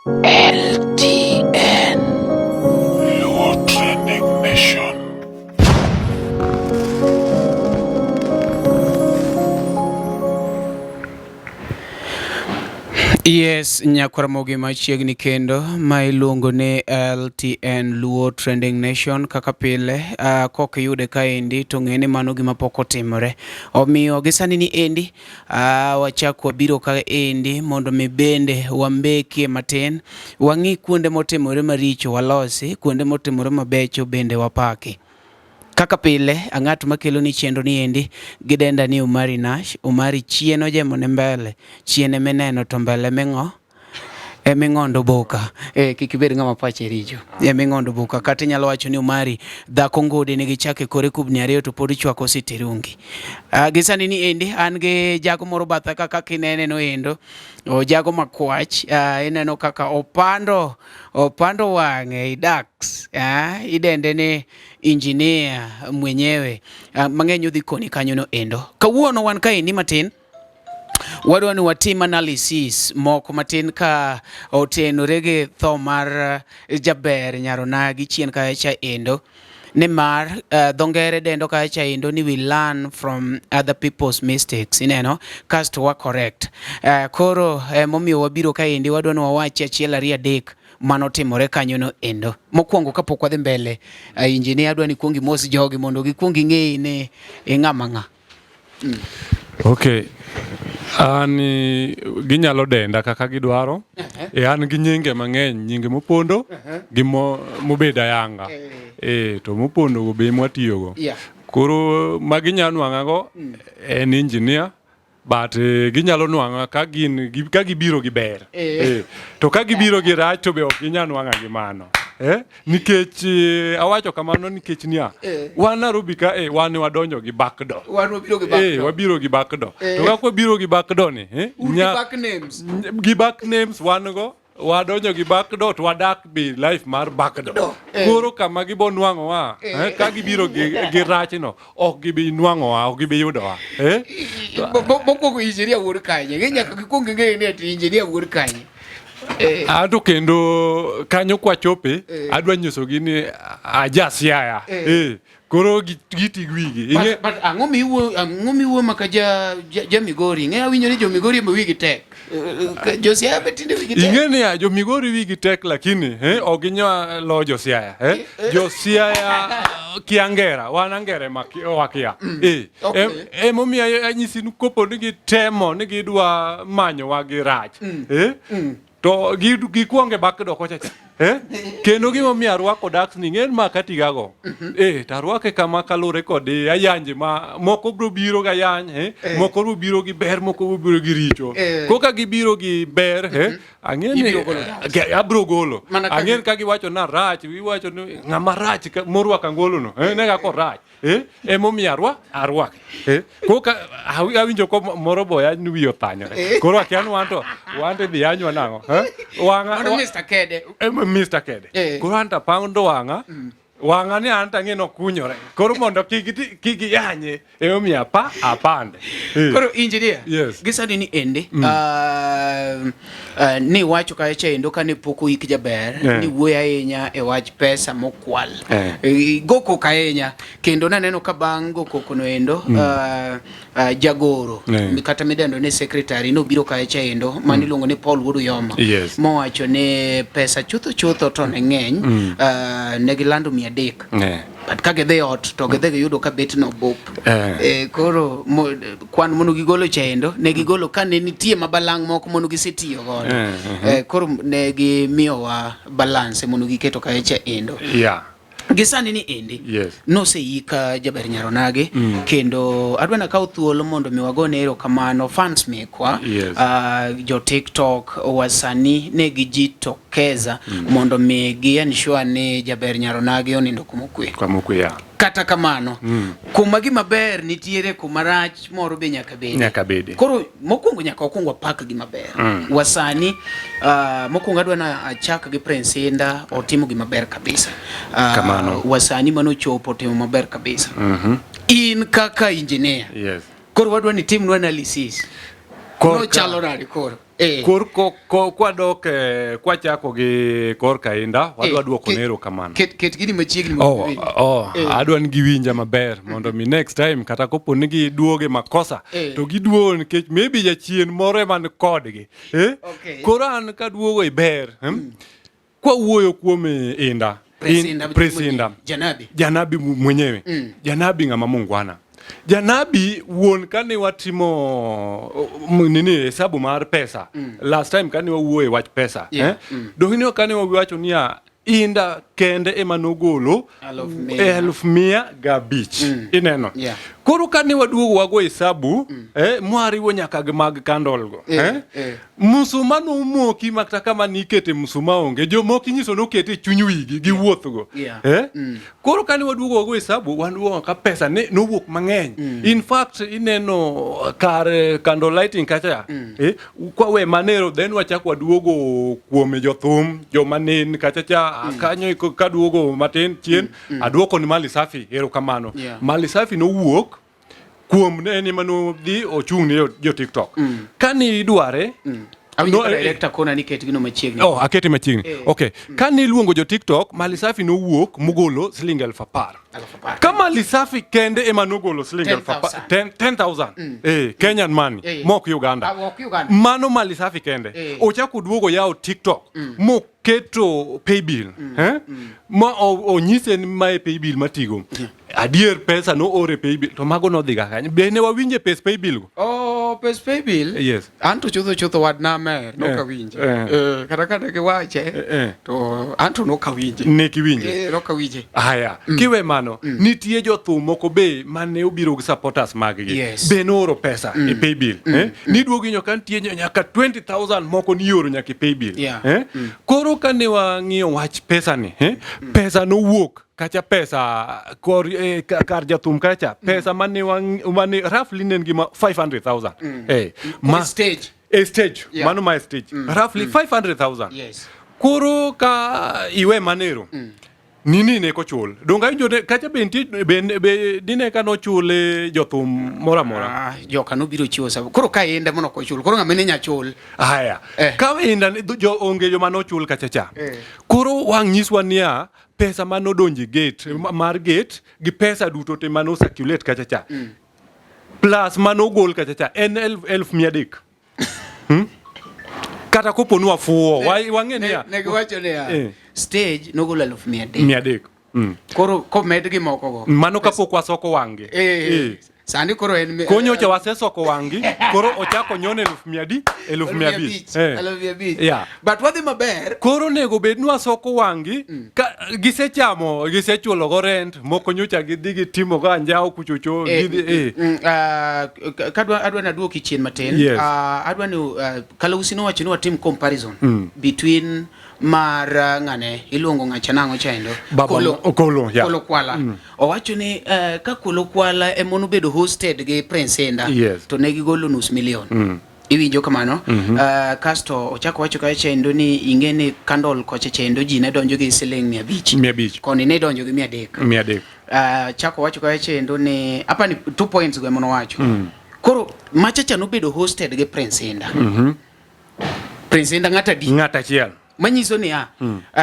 LTN. Luo Trending Nation. Yes, nyakwaramogi machiegni kendo ma iluongo ni LTN Luo Trending Nation kaka pile uh, kok iyude kaendi to ng'e ni mano gima pok otimore. Omiyo gi sani ni endi uh, wachak wabiro kaendi mondo mi bende wambekie matin, wang'i kuonde motimore maricho walosi, kuonde motimore mabecho bende wapaki. Kaka pile, ang'at makelo ni chenro ni endi gidenda ni Omari Nash, Omari chien ojemo ne mbele, chien emineno to mbele ming'o eming'ondo boka. Eh, kik ibed ng'ama pache richo. Eming'ondo boka. Kata inyalo wacho ni Omari dhako ngode nigi chak e kore kubni ariyo to pod ichwako sitirungi. Ah, gi sani ni endi an gi jago moro batha kaka kinene no endo. O jago makwach, ah, ineno kaka opando opando wang'e idax. Ah, idende ni engineer mwenyewe. Ah, mang'eny odhi koni kanyo no endo. Kawuono wan kaendi matin wadwa ni watim analysis moko matin ka otenore gi tho mar eh, jaber Nyaronagi chien kacha endo nimar uh, dho ngere dendo kacha endo ni we learn from other people's mistakes ineno kasto wa correct uh, koro eh, momiyo wabiro kaendi wadwa ni wawachi achiel ariyo adek manotimore kanyono endo mokwongo kapok wadhi mbele uh, injinia adwa ni kuong imos jogi mondo gikuong ging'eyi ni ing'ama ng'a Okay. An ginyalo denda kaka gidwaro. E an gi nyinge mang'eny, nyinge mopondo gi mo, mobedo ayanga. E to mopondo go be mwatiyogo. Yeah. Koro ma ginyalo nwang'ago en engineer but eh, ginyalo nwang'a ka gin gi- ka gibiro gi ber. Eh. To ka gibiro gi rach to be ok ginyal nwang'a gi mano. Eh? Nikech eh, awacho kamano nikech niya, Eh. wan Nairobi ka eh, wan wadonjo gi backdoor. Wan wabiro gi backdoor. Eh, wabiro gi backdoor. Eh. To kaka wabiro gi backdoor ni, eh, Un gi nya- back names. gi back names wan go wadonjo gi backdoor to wadak be life mar backdoor. Door, eh. Koro kama gibo nwang'owa, eh, ka gibiro gi, gi rachno, ok gibi nwang'owa, ok gibi yudowa. Eh? Mokwongo injinia wuod kanye? Ng'e nyaka gikwong ging'e ni ati injinia wuod kanye. Eh, Anto kendo kanyo kwachope, Eh. adwa nyisogi ni aja Siaya. Eh. Eh. Koro giti gi wigi. Ing'e but ang'o miwuo ang'o miwuo maka ja, ja, ja Migori? Ng'e awinjo ni jo Migori ema wigi tek. Eh, eh, Jo Siaya be tinde wigi tek. Ing'e niya, jo Migori wigi tek lakini eh, ok ginyal lo jo Siaya. Eh? Jo Siaya kia ngera, wan angere ma wakia. Eh, Okay. emomiyo anyisi ni kopo ni gitemo ni gidwa manyowa gi rach. Eh? To gikwonge backdoor kocha cha. Eh? Kendo gimomiyo arwako dax ni ng'en ma katigago. Eh, to arwake kama kalure kod ayanje ma moko bro biro gi ayany, eh? Moko bro biro gi ber, moko bro biro gi richo. Eh. Koka gibiro gi ber, eh? Ang'e ni Ibiro golo dax. Abro golo. Mana ka Ang'e ka giwacho na rach, iwacho ni ng'ama rach morwako angolo no, eh, ne kako rach. Eh, emomiyo arwa arwake. Eh, koka awinjo ko moro boya ni wiye othanyore. Eh. Koro akia ni wanto wanto idhi yanywa nang'o? Eh? Wang'a Mano Mr. Kede. Eh, Mr. Kede. Eh. Koro anto apando wang'a. Wang'a ni anto ang'e nokunyore. Koro mondo kik giyanye emomiyo apa apande. Eh. Koro engineer. Yes. Gi sani ni endi. Ni wacho kacha endo kane pok oik jaber Yeah. ni wuoyo ahinya e wach pesa mokwal. Eh. Go koko ahinya kendo naneno ka bang' go koko no endo jagoro Yeah. kata midendo ni secretary nobiro kacha endo mane iluongo ni Paul Wuod Uyoma Yes. mowacho ni pesa chutho chutho to ne ng'eny ne gilando 300 Eh. But ka gidhi ot to gidhi giyudo ka bet no bup. Eh. Eh, koro mo, kwan mono gigolo chaendo ne gigolo ka ne nitie mabalang' moko mono gisetiyo godo. Eh, Eh, koro ne gimiyowa balance mono giketo kae chaendo. Yeah. Gi sani ni endi Yes. noseika Jaber Nyaronagi kendo adwa nakaw thuolo mondo mi wagone erokamano fans mekwa Yes. jo TikTok wasani ne gijitokeza mondo mi gi ensure ni Jaber Nyaronagi onindo kuma okwe. Kama okwe ya. Kata kamano kuma gima ber nitiere kuma rach moro be nyaka bedi. Nyaka bedi. Koro mokwongo nyaka wakwong wapak gima ber. Wasani mokwongo adwa na achak gi Prince Indah otimo gima ber kabisa. Kamano. Wasani manochopo otimo maber kabisa. In kaka engineer. Yes. Koro wadwa ni timnwa analysis. Korka- Nochalo nade koro? Eh. Kor ko, ko, kwadok eh, kwachako gi korka inda wadwa Eh, duoko ket- ne erokamano. Ket ket gini machiegni mondo Oh, giwinj. oh, Eh. adwa ni giwinja maber mondo mi next time kata kopo ni giduoge makosa Eh. to giduogo nikech maybe jachien moro ema ni kodgi eh? Okay. Koro an kaduogo e ber Kwawuoyo kuom inda Presinda, Presinda Janabi. Janabi mwenyewe Janabi ng'ama mungwana Janabi wuon kane watimo nini hesabu mar pesa last time kane wawuoyo e wach pesa Yeah. eh? Donge kane wawacho niya Inda kende ema nogolo 100,000. 105,000 ineno Yeah. koro kane waduogo wago hesabu eh, mwariwo nyaka gi mag candle go Eh, eh? eh. Msuma nomoki makata kama nikete msuma onge jomoko inyiso nokete e chuny wigi giwuothgo Yeah. eh? Koro kane waduogo wago hesabu waduogo ka pesa ne nowuok mang'eny in fact ineno kar candle lighting kacha eh, kwawe manero then wachako waduogo kuom jothum joma nen kacha cha kanyo eko kaduogo matin chien aduoko ni Mali Safi erokamano Yeah. Mali Safi nowuok kuom ne en ema nodhi ochung' ne jo TikTok kane idware Awinjo no, ka eh, director kona ni ket gino machiegni. Oh, akete machiegni. Eh. Okay. Kane iluongo jo TikTok, Mali Safi nowuok mogolo siling 10,000. 10,000. Ka Mali Safi kende ema nogolo siling 10,000. 10,000. 10,000. Eh, Kenyan money. Eh. Mok Uganda. Ah, ok Uganda. Mano Mali Safi kende. Eh. Ochako duogo yawo TikTok. Moketo paybill. Eh? Ma onyise ni mae paybill matigo. Adier pesa noor e paybill to mago nodhiga kanye? Be ne wawinje pes paybill go? Oh, pes paybill. Yes. Anto chutho chutho wad namer Eh, nokawinje. eh. Eh, kata kane giwache eh. to anto nokawinje. Ne kiwinje. Eh, nokawinje. Haya, kiwe mano, nitie jothum moko be mane obiro gi supporters maggi. Yes. Be nooro pesa e paybill. Eh? Niduogo inyo ka nitie nyaka 20,000 moko nioro nyaka e paybill. Yeah. Eh? Koro kane wang'iyo wach pesa ni, eh? Pesa nowuok kacha pesa kor, eh, kar jathum kacha pesa mane mane roughly ne en gima 500,000. Eh, Ma, stage. E stage, Yeah. mano ma e stage. Roughly 500,000. Yes. Koro ka iwe manero nini ne kochul donge awinjo ne kacha be nitie be dine ka nochule jothum moro amora Ah, joka nobiro chiwo sababu. Koro ka inda mono kochul. Koro ng'ama ne nya chul. haya Eh. ka inda jo onge joma nochul kacha cha Eh. koro wang' nyiswa niya pesa manodonjo e gate mar gate gi pesa duto te mano circulate kacha cha plus manogol kacha cha en 300,000 Kata kopo ni wafuwo wang'e niya Ne giwacho niya Eh. stage nogolo 300,000. 300 Koro komed gi moko go. Mano kapok wasoko wang'gi Eh. Eh. Sani koro en Konyocha wasesoko wang'gi koro ochako nyon eluf mia adi 500,000. Eh. 500,000. Yeah. But wadhi maber. Koro onego bed ni wasoko wang'gi ka gisechamo gisechulo go rent moko nyocha gidhi gitimo go anjawo kuchocho Eh, gidhi eh. ah, kadwa adwa naduoki chien matin. Yes. Ah, adwa ni Kalausi nowacho ni watim comparison between mar ng'ane iluongo ng'acha nang'o chaendo Baba Kolo, yeah. Kolo Kwala owacho ni ka Kolo Kwala ema nobedo hosted gi Prince Indah Yes. to ne gigolo nus million iwinjo kamano kasto ochako wacho kacha chendo ni ing'e ni candle kocha chendo ji ne donjo gi siling 500 500. koni ne donjo gi 300 300 Chako wacho kacha chendo ni apa ni 2 points go ema nowacho koro macha cha nobedo hosted gi Prince Indah Prince Indah ng'at adi ng'at achiel manyiso niya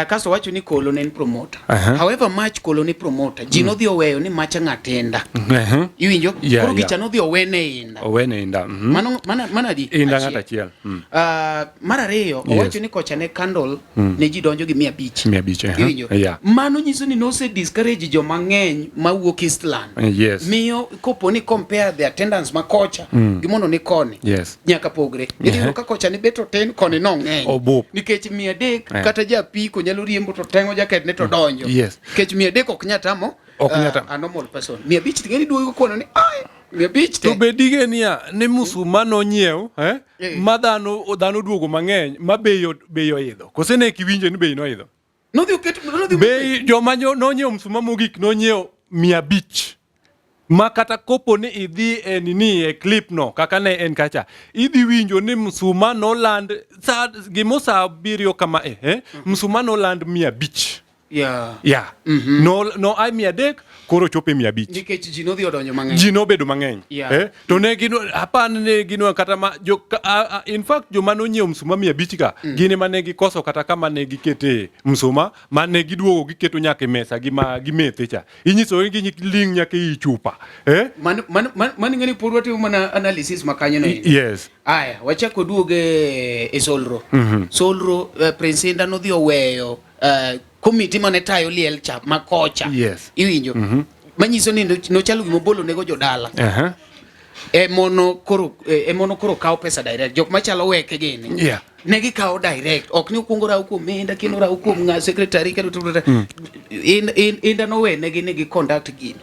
kasto wacho ni Kolo ne en promoter Aha. however much Kolo ni promoter ji nodhi oweyo ni macha ng'at Indah iwinjo Yeah, koro yeah. gicha nodhi owene Indah owene Indah mano mana mana adi Indah ng'at achiel Mar ariyo Yes. owacho ni kocha ne candle ne ji donjo gi 500 500, aha. Iwinjo? Yeah. Mano nyiso ni nose discourage joma ng'eny mawuok Eastland. Yes. Miyo kopo ni compare the attendance ma kocha gi mondo ni koni. Yes. Nyaka pogre. Idhi yudo ka kocha ni bet otin koni nong'eny. Obup. Nikech 300 Eh. kata japiko nyalo riembo to teng'o jaket ne to donjo. Yes. Nikech 300 ok nyal tamo Ok nyal tamo. a normal person. 500 ting'eni duogo kono ni ai 500 te. To be dige niya ni musuma nonyiew eh, Eh. ma dhano dhano duogo mang'eny ma bei bei oidho kose ne kiwinjo ni bei noidho Nodhi oket nodhi bei joma nonyiewo msuma mogik nonyiewo 500 ma kata kopo ni idhi e nini e clip no kaka ne en kacha idhi winjo ni msuma noland sa gimo saa abiriyo kama eh, msuma noland 500. Yeah. Ya. No no ai 300 koro chopo e 500. Nikech ji nodhi odonjo mang'eny. Ji nobedo mang'eny. Yeah. Eh? To ne gin apan ne gin kata ma jo, ka, a, a, in fact joma nonyiewo msuma 500 ka gin ema ne gikoso kata kama ne gikete msuma ma ne giduogo giketo nyaka e mesa gi ma gimethe cha. Inyiso ni giling nyaka ei chupa. Eh? Mano mano mano ing'e ni pod watimo mana analysis ma kanyo no. Yes. Aya, wachak waduog e, e Solro. Solro Prince Indah nodhi oweyo komiti mane tayo liel cha ma kocha. Yes. Iwinjo? Manyiso ni nochalo gima obolo nego jodala. Uh-huh. Emono koro emono koro kawo pesa direct. Jok machalo weke gini. Yeah. Ne gikawo direct. Ok ni okuongo raw kuom Indah, kendo raw kuom ng'a secretary kendo Indah nowenegi ni gi conduct gini.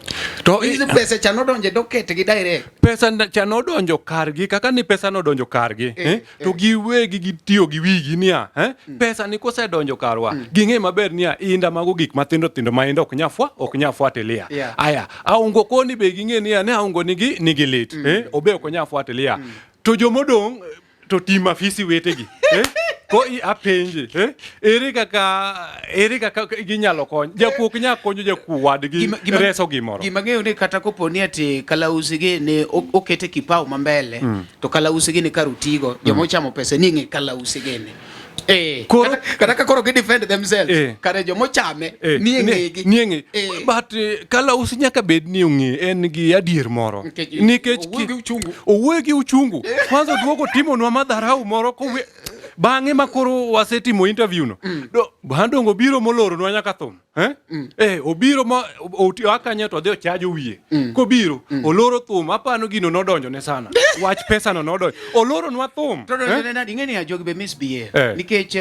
To Hizi pesa cha nodonje doket gi direct. Pesa cha nodonjo kargi kaka ni pesa nodonjo kargi eh, to giwegi gitiyo gi wigi niya eh, pesa ni kosedonjo karwa ging'e maber niya Indah mago gik mathindo thindo ma Indah ok nya fwa ok nya fuatilia. Aya aungo koni be ging'e niya ne aungo nigi nigi lit eh, obe ok nya fuatilia. To jomodong' to tim afisi wetegi eh? Ko apenje eh? Ere kaka ere kaka ginyalo konyo jakuo ok nyal konyo jakuo wadgi reso gimoro. Gima ng'eyo ni kata kopo ni ati kalausi gi ni okete kipao ma mbele to kalausi gi ni kar utigo joma ochamo pesa ni ng'e kalausi gi ni. Eh, Koro- kata ka koro gi defend themselves Eh. kare joma ochame Eh, ni e ng'egi. ni e ng'e. Eh. But kalausi nyaka bed ni ong'e en gi adier moro. Nikech owuoyo gi uchungu. Owuoyo gi uchungu. Kwanza oduogo timonwa madharau moro kowe bang'e ma koro wasetimo interview no. Do Bandongo obiro moloronwa nyaka thum. Eh? Eh, obiro ma oa kanyo to odhi ochajo wiye. Kobiro, oloro thum, apano gino nodonjo ne sana. Wach pesa no nodonjo. Oloronwa thum. To donjo Eh? ne nade, ing'e ni jogi be misbehave. Eh. Nikech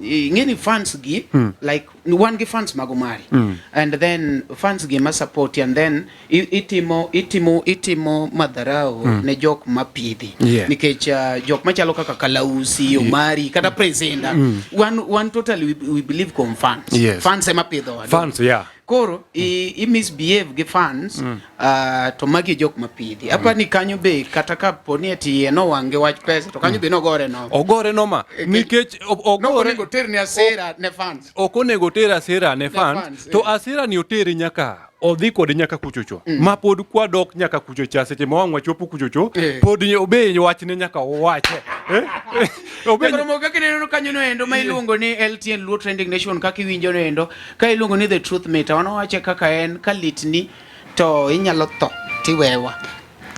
ing'e ni fans gi like wan gi fans mag Omari. And then fans gi ma support and then itimo itimo itimo madharau ne jok mapidhi. Yeah. Nikech jok machalo kaka Kalausi, Omari, kata Prince Indah. Wan wan totally we believe kuom fans. Yes. Fans ema pidhowa. Fans, yeah. Koro i misbehave gi fans to magi e jok mapidhi. Apa ni kanyo be kata ka po ni ati iye nowang' gi wach pesa to kanyo be nogore noma. Ogore noma nikech ogore Nokonego ter ne asira ne fans. Ok onego oter asira ne fans, fans, to eh. asira ni otere nyaka odhi kode nyaka kuchocho ma pod kwadok nyaka kuchocha seche ma wang' wachopo kuchocho pod obe wachne nyaka owache eh? Obe Jakoromo kaka ineno kanyo no endo ma iluongo ni LTN Luo Trending Nation kaka iwinjo no endo ka iluongo ni The Truth Meter wan wawache kaka en ka litni to inyalo tho tiwewa.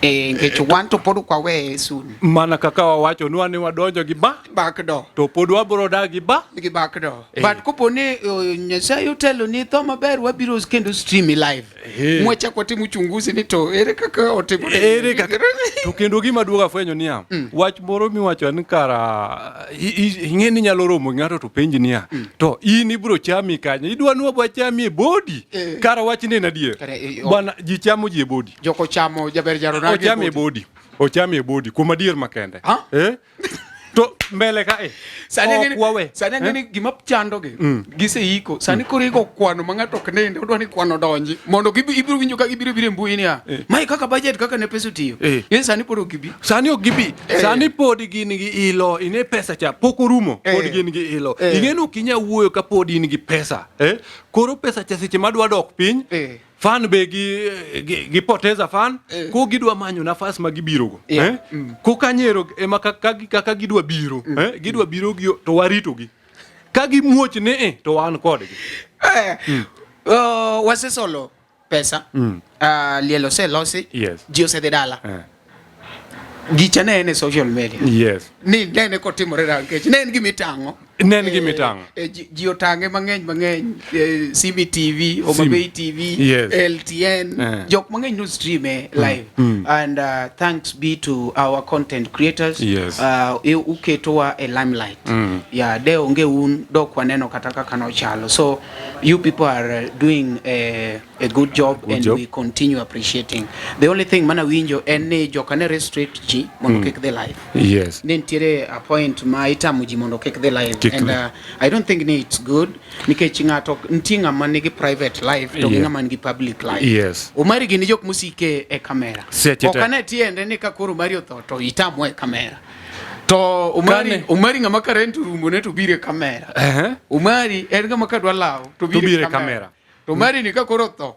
Eh, nikech wan to pod ok waweye soon. Mana kaka wawacho nwa ni wadonjo gi ba Back door. To pod wabiro dak gi ba gi back door. Eh. But kopo ni Nyasaye otelo ni tho maber wabiro kendo stream live. Eh. Mwachak watim uchunguzi ni to ere kaka otimore. Ere kaka to kendo gima duogo afwenyo niya wach moro miwacho ni kara ing'e ni nyalo romo gi ng'ato to penji niya to in ibiro chami kanye idwa ni wabwa chami e bodi Eh. kara wachni en adier Kare, bwana ji chamo ji e bodi Joko chamo jaber jaro ochami e bodi ochami e bodi kuom adier makende Ha? eh? to mbele ka e Sani ok ang'e ni- wawe sani ang'e ni gima chandogi giseiko sani koro iko kwano ma ng'ato ok ninde odwa ni kwano donji mondo ibiro winjo ka gibiro biro e mbui niya mae kaka budget kaka ne pesa otiyo Eh. Yie sani pod ok gibi sani ok gibi sani pod gin gi ilo ine pesa cha pok orumo pod Eh. gin gi ilo Eh. ing'e ni ok inyal wuoyo ka pod in gi pesa eh? Koro pesa cha seche madwa dok piny Eh. fan be gi, gi, gi poteza fan Eh. ko gidwa manyo nafas ma gibirogo Yeah. eh? Ko kanyero ema kaka, kaka gidwa biro eh? Gidwa biro gi to waritogi ka gimuoch ni eh, to wan kodgi. Eh, wasesolo pesa liel oselosi Yes. ji osedhi dala Eh. Gicha ne en e social media Yes. ni nene kotimore da nikech ne en gima itang'o. Ne en gima itang'o. Ji otang'e mang'eny mang'eny Simi TV, Homa Simi. Bay TV, Yes. LTN, Eh. jok mang'eny no stream live. And thanks be to our content creators. Yes. Uketowa e limelight. Yeah, de onge un dok waneno kata kaka nochalo. So you people are doing a good job Good and job. we continue appreciating. The only thing mana winjo en ni joka ne restrict ji mondo kik dhi live. Yes. Ne nitiere a point ma itamo ji mondo kik dhi live Kik and dhi. I don't think ni it's good nikech ng'ato nitie ng'ama nigi private life to gi Yeah. ng'ama nigi public life. Yes. Omari gini jok mosike e kamera. Seche te. Ok ane tiende ni ka koro Omari otho to itamwa e kamera. To Umari, Kane- Umari ng'ama ka rent orumo ne to biro e kamera. Ehe. Umari en ng'ama ka dwa lawo to To biro biro e e kamera. kamera. To Umari ni ka koro tho,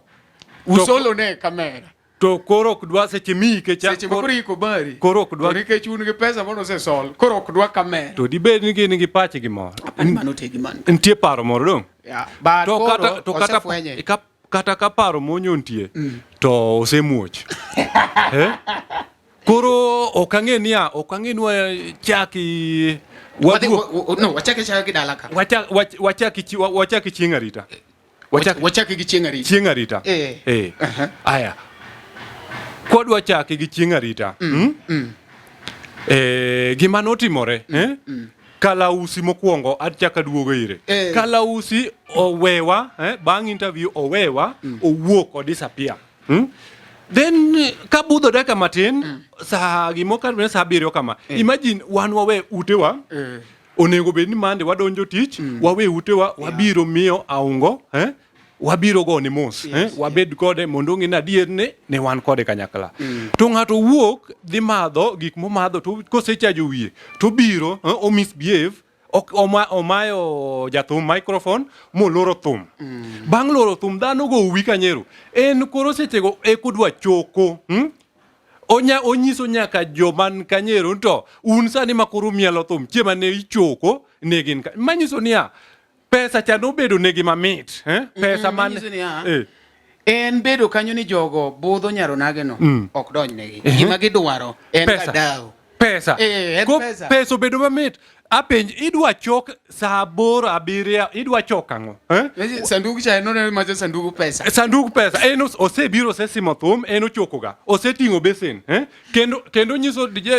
usolo ne e kamera. To koro ok dwa seche miike cha. Seche ma koro iko mari. Koro ok dwa To nikech un gi pesa mano osesol, koro ok dwa kamera. To dibed ni gin gi pach gimoro. Apani mano tegi man. Nitie paro moro dong. Yeah. But To koro kata to kata osefwenye. ka, kata ka paro monyo nitie to osemuoch. eh? Koro ok ang'e niya, ok ang'e ni wachaki Wadhi- waduok wa- wa- no, wachake achaka gi dala ka. wachak wach- wachaki chi- wachaki chieng' arita. Wachak Wachake gi chieng' arita. chieng' arita. Eh. Eh. Aha. Aya. Kodwa chake gi chieng' arita. Mm? Eh, gima notimore, eh? Kalausi mokwongo achako aduogo ire. Eh. Kalausi owewa, eh, bang' interview owewa, owuok o disappear. Mm? Then kabudho dakika matin, saa gimo ka saa abiriyo kama. Imagine wan wawe utewa, Eh. onego bed ni mande wadonjo tich, wawe utewa, wabiro miyo aungo, eh? wabiro gone mos, eh? Wabed kode mondo ong'e ni adier ni ne wan kode kanyakla. To ng'ato wuok dhi madho gik momadho to kosechajo wiye to biro eh, o misbehave ok omayo jathum microphone moloro thum. Bang' loro thum dhano go uwi kanyero. En koro sechego ekodwa choko. Onya onyiso nyaka joman kanyero ni to un sani ma koro mielo thum chieng' mane ichoko ne gin ka. Manyiso niya pesa cha nobedo negi mamit eh? Pesa man manyiso niya, eh. En bedo kanyo ni jogo budho nyaronage no ok donj negi. Gima gidwaro en Pesa. gadao. Pesa. Eh, en Ko pesa. pesa obedo mamit. Apenj idwa chok saa aboro abiriyo idwa chok ang'o? Eh? Sanduk cha en oneno macha sanduk pesa. Sanduk pesa en osebiro osesimo thum en ochokoga oseting'o besen eh? Kendo kendo nyiso DJ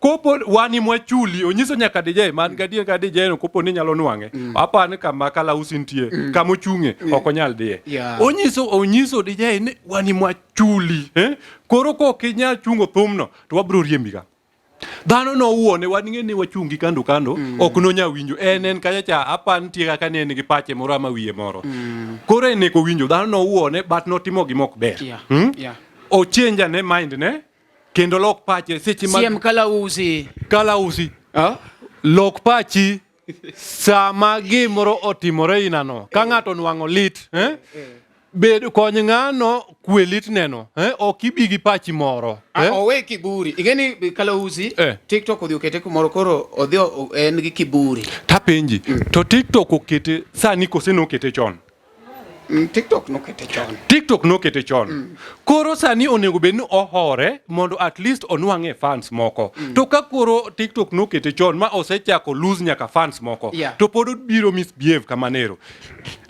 kopo wan imwachuli onyiso nyaka DJ man gadier ka DJ no kopo ni nyalo nwang'e mm. apa ni kama kalausi nitie mm. kama ochung'e mm. ok onyal dhiye yeah. onyiso onyiso DJ ni wan imwachuli eh? Koro kok inyal chungo thumno to wabiro riembiga dhano nowuone wan ing'e ni wachungi kando kando mm. ok nonya winjo en en kacha cha apa nitie kaka ne en gi pache moro ama wiye moro mm. koro en eko winjo dhano nowuone but notimo gima ok ber Yeah. Hmm? Yeah. Ochenja ne mind ne kendo lok pache seche mag Siem kalausi. kalausi Ah? lok pachi sama gimoro otimore inano ka ng'ato onwang'o lit eh? Bed kony ng'ano kwe lit neno eh? Ok ibi gi pachi moro Ah, eh? owe kiburi. Ing'e ni kalausi Eh. TikTok odhi okete kumoro koro odhi en gi kiburi. Tapenji to TikTok okete sani kose nokete chon? TikTok nokete chon. TikTok nokete chon. Koro sani onego bed ni ohore mondo at least onwang'e fans moko. To ka koro TikTok nokete chon ma osechako lose nyaka fans moko to pod obiro misbehave kamanero.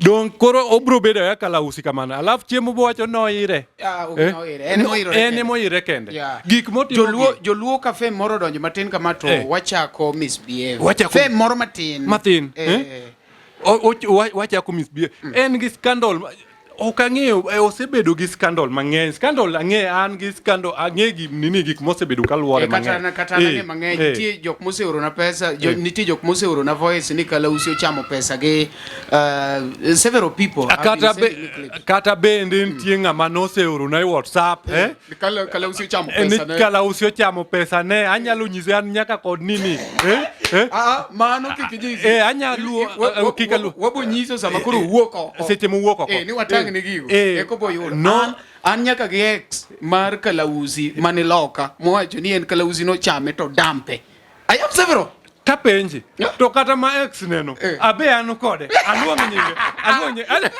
Dong koro obro bedo kaka kalausi kamano. Alafu chiemo bowacho noire. Ah, ok Eh? noire. En emoirore En kende. emoire kende. Yeah. Gik motimo Joluo joluo ka fame moro odonjo matin kama to Eh. wachako misbehave. Wachako- Fame moro matin. Matin, Eh. eh? Wachako misbehave. En gi scandal ok ang'eyo osebedo gi scandal mang'eny. Scandal ang'e an gi scandal ang'e gi nini gik mosebedo kaluwore Eh, kata mang'eny. na kata Eh, nang'e mang'eny eh. nitie jok moseorona pesa jo, nitie jok moseorona voice ni kalausi ochamo pesa gi several people have been Kata, be, sending me clips. kata bende nitie ng'ama noseorona e WhatsApp eh? Kalausi ochamo Eh, ni pesa ne kalausi ochamo pesa ne anyalo nyise an nyaka kod nini eh? Eh? Ah, mano kik inyisi. Eh, anyalo kik alu Wabo nyiso sama koro wuok oko. Seche mowuok oko. Eh, ni watang' ne gigo. Eh, Eko bo yudo. no. An nyaka gi ex mar Kalausi mane loka mowacho ni en Kalausi nochame to dampe. I have several. Tapenji. Yeah. To kata ma ex neno. Eh. Abe an kode. Aluong nyinge. Aluong nyinge.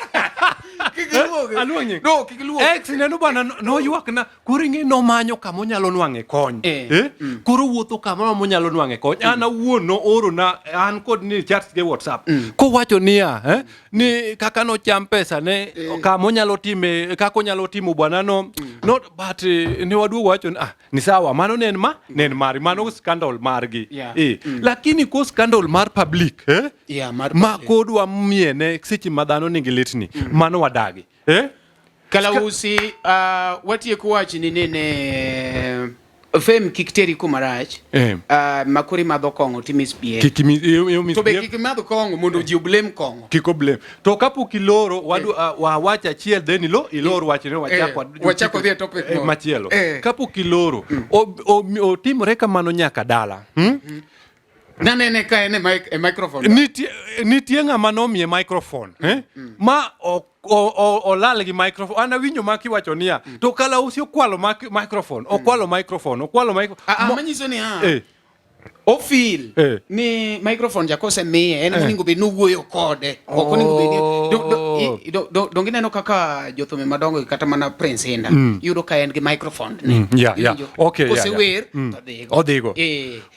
Kik iluonge. Aluong nyinge. No, kik iluong. Ex neno bana noywak na koro ing'e nomanyo kama onyalo nwang'e kony. Eh. Eh? Koro wuotho kamoro monyalo nwang'e kony. An awuon nooro na an kod ni chats ge WhatsApp. Kowacho niya, eh, ni kaka nocham pesa ne kama onyalo time kaka onyalo timo bwana no. Not but ne waduogo wacho ni ah ni sawa mano ne en ma ne en mari mano scandal margi. Yeah. Eh. Lakini ko scandal mar public eh? Yeah, mar ma public. kodwa miene seche ma dhano nigi litni mano wadagi eh? Kalausi, watieko wachni ni ne Fame kik teri kuma rach. Eh. Ma koro imadho kong'o to misbehave. Kik imi To be kik imadh kong'o mondo ji oblame kong'o. Kik oblame. To kapok iloro, wadu, wawach achiel then ilor wachne wachak wachak wadhi e topic moro. Machielo. Kapok iloro, otimore kamano nyaka dala. Hmm? Nanene ka en e microphone. Nitie ng'ama nomiye microphone. Eh? Ma olal gi microphone. An awinjo ma kiwacho niya, to Kalausi okwalo microphone, okwalo microphone, okwalo microphone. Manyiso ni ofil ni microphone ja kosemiye en onego bed ni owuoyo kode. Ok onego bed ni donge ineno kaka jothumbe madongo kata mana Prince Indah iyudo ka en gi microphone ne. Okay, Kosewer to odhigo. Odhigo.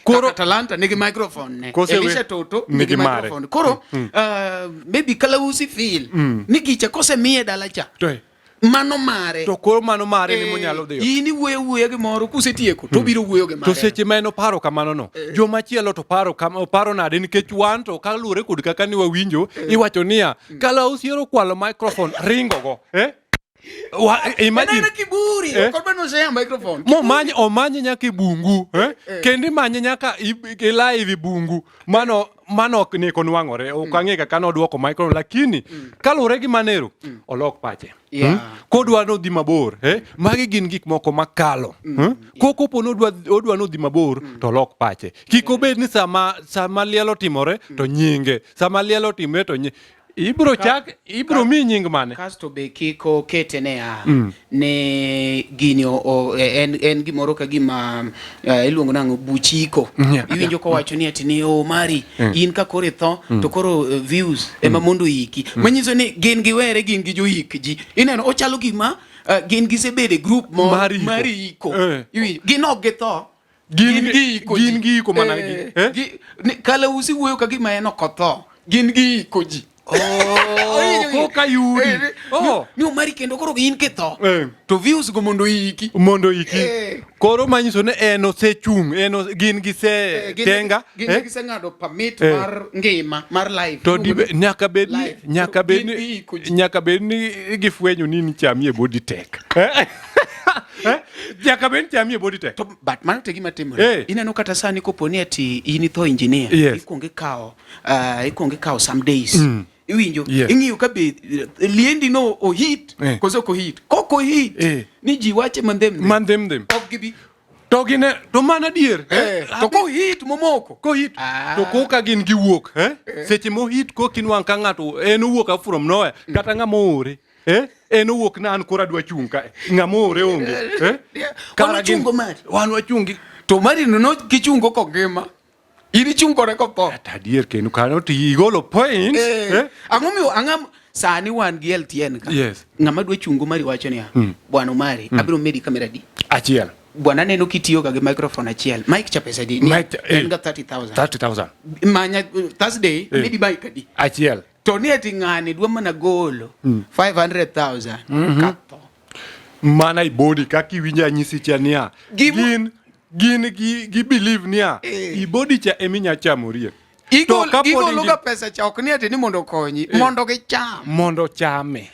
Koro Talanta nigi microphone ne. Elisha Toto nigi microphone. Koro maybe Kalausi feel ni gicha kosemiye dala cha. Mano mare. To koro mano mare ni monyalo dhiyo. In iwuoyo wuoya gi moro kusetieko to obiro wuoyo gi mare. To seche ma en oparo kamano no, joma chielo to paro kama oparo nade nikech wan to kaluwore kod kaka ni wawinjo iwacho niya Kalausi ero okwalo microphone ringo go. Imagine. En kiburi, ok odwa ni oshare microphone. Momanye, omanye nyaka e bungu, Kendo imanye nyaka i live e bungu. Mano, mano ok ne konwang'ore. Ok ang'e kaka nodwoko microphone, lakini kaluwore gi manero, olok pache. Kodwa nodhi mabor, Magi gin gik moko makalo. Kokopo odwa nodhi mabor, to olok pache. Kik obed ni sama liel otimore, to nyinge. Sama liel otimore, to nyinge. Ibro chak, ibro mi nying mane? Kasto be kik okete ne a ne gini en gimoro ka gima iluongo nang'o buchiko. Iwinjo kowacho ni ati ni o mari in ka koro itho to koro views ema mondo iki. Manyiso ni gin giwere gin gi joik ji. Ineno ochalo gima gin gisebedo e group moro mar iko. Iwinjo gin ok githo. Gin gi iko ji. Gin gi iko mana gi. Kalausi wuoyo ka gima en ok otho. Gin gi iko ji. Koka yudi. Ni Omari kendo koro in kitho. To views go mondo iki. Mondo iki. Koro manyiso ni en osechung', en gin gise tenga. Gin giseng'ado permit mar ngima, mar life. To nyaka bed ni, nyaka bed ni, nyaka bed ni gifwenyo ni nichamie body tek. Nyaka bed ni chamie body tek. To but mano te gima timore. Ineno kata sani kopo ni ati in itho engineer, ikuongo ikawo, ikuongo ikawo some days. Iwinjo, ing'iyo ka be liendi no ohit koso ok ohit. Kok ohit, ni ji wache mandhem. Mandhem. Ok gibi. To gine, to mana adier. To kohit momoko. Kohit. To koka gin giwuok. Seche mohit koka inwang' ka ng'ato en owuok from nowhere kata ng'ama oore. En owuok na an koro adwa chung' kae. Ng'ama oore onge. Wan wachungo mari. Wan wachungi. To mari no kichungo kongima. In ichung' kore kotho. Kata adier kendo kanyo to igolo point. Ang'o miyo ang'am sani wan gi LTN ka. Ng'ama dwa chungo mari wacho niya, Bwana Omari, abiro medi kamera di. Achiel. Bwana neno kitiyo ga gi microphone achiel. Mic cha pesa di. Mic, En ga 30,000. 30,000. Manya Thursday medi mic adi. Achiel. To ni ati ng'ani dwa mana golo 500,000 katho. Mana i body kaka iwinjo anyisi cha niya. Gin gin gi believe niya. I body cha eminya chamorie. Igolo ga pesa cha ok ni ati ni mondo okonyi, mondo gicham. Mondo chame.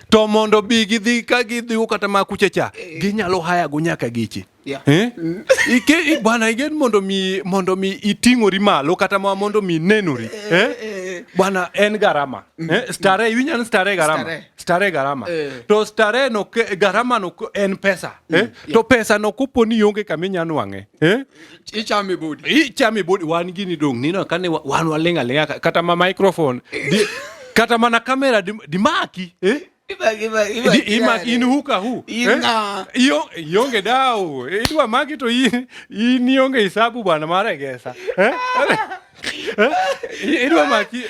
To mondo bi gidhi ka gidhi kata ma kucha cha, ginyalo haya go nyaka gichi. Ike bwana igen mondo mi iting'ori malo kata ma mondo mi nenori. Bwana en garama. Stare iwinjo ni stare garama. Stare garama. To stare no garama no en pesa. To pesa no kopo ni ionge kama inya nwang'e. Ichame body. Ichame body wan gini dong' nino kane wan waling' aling'a kata ma microphone. Kata mana kamera dimaki. Imaki in huka hu. Ionge dau. Idwa maki to in ionge hisabu bwana mar Egesa. Idwa maki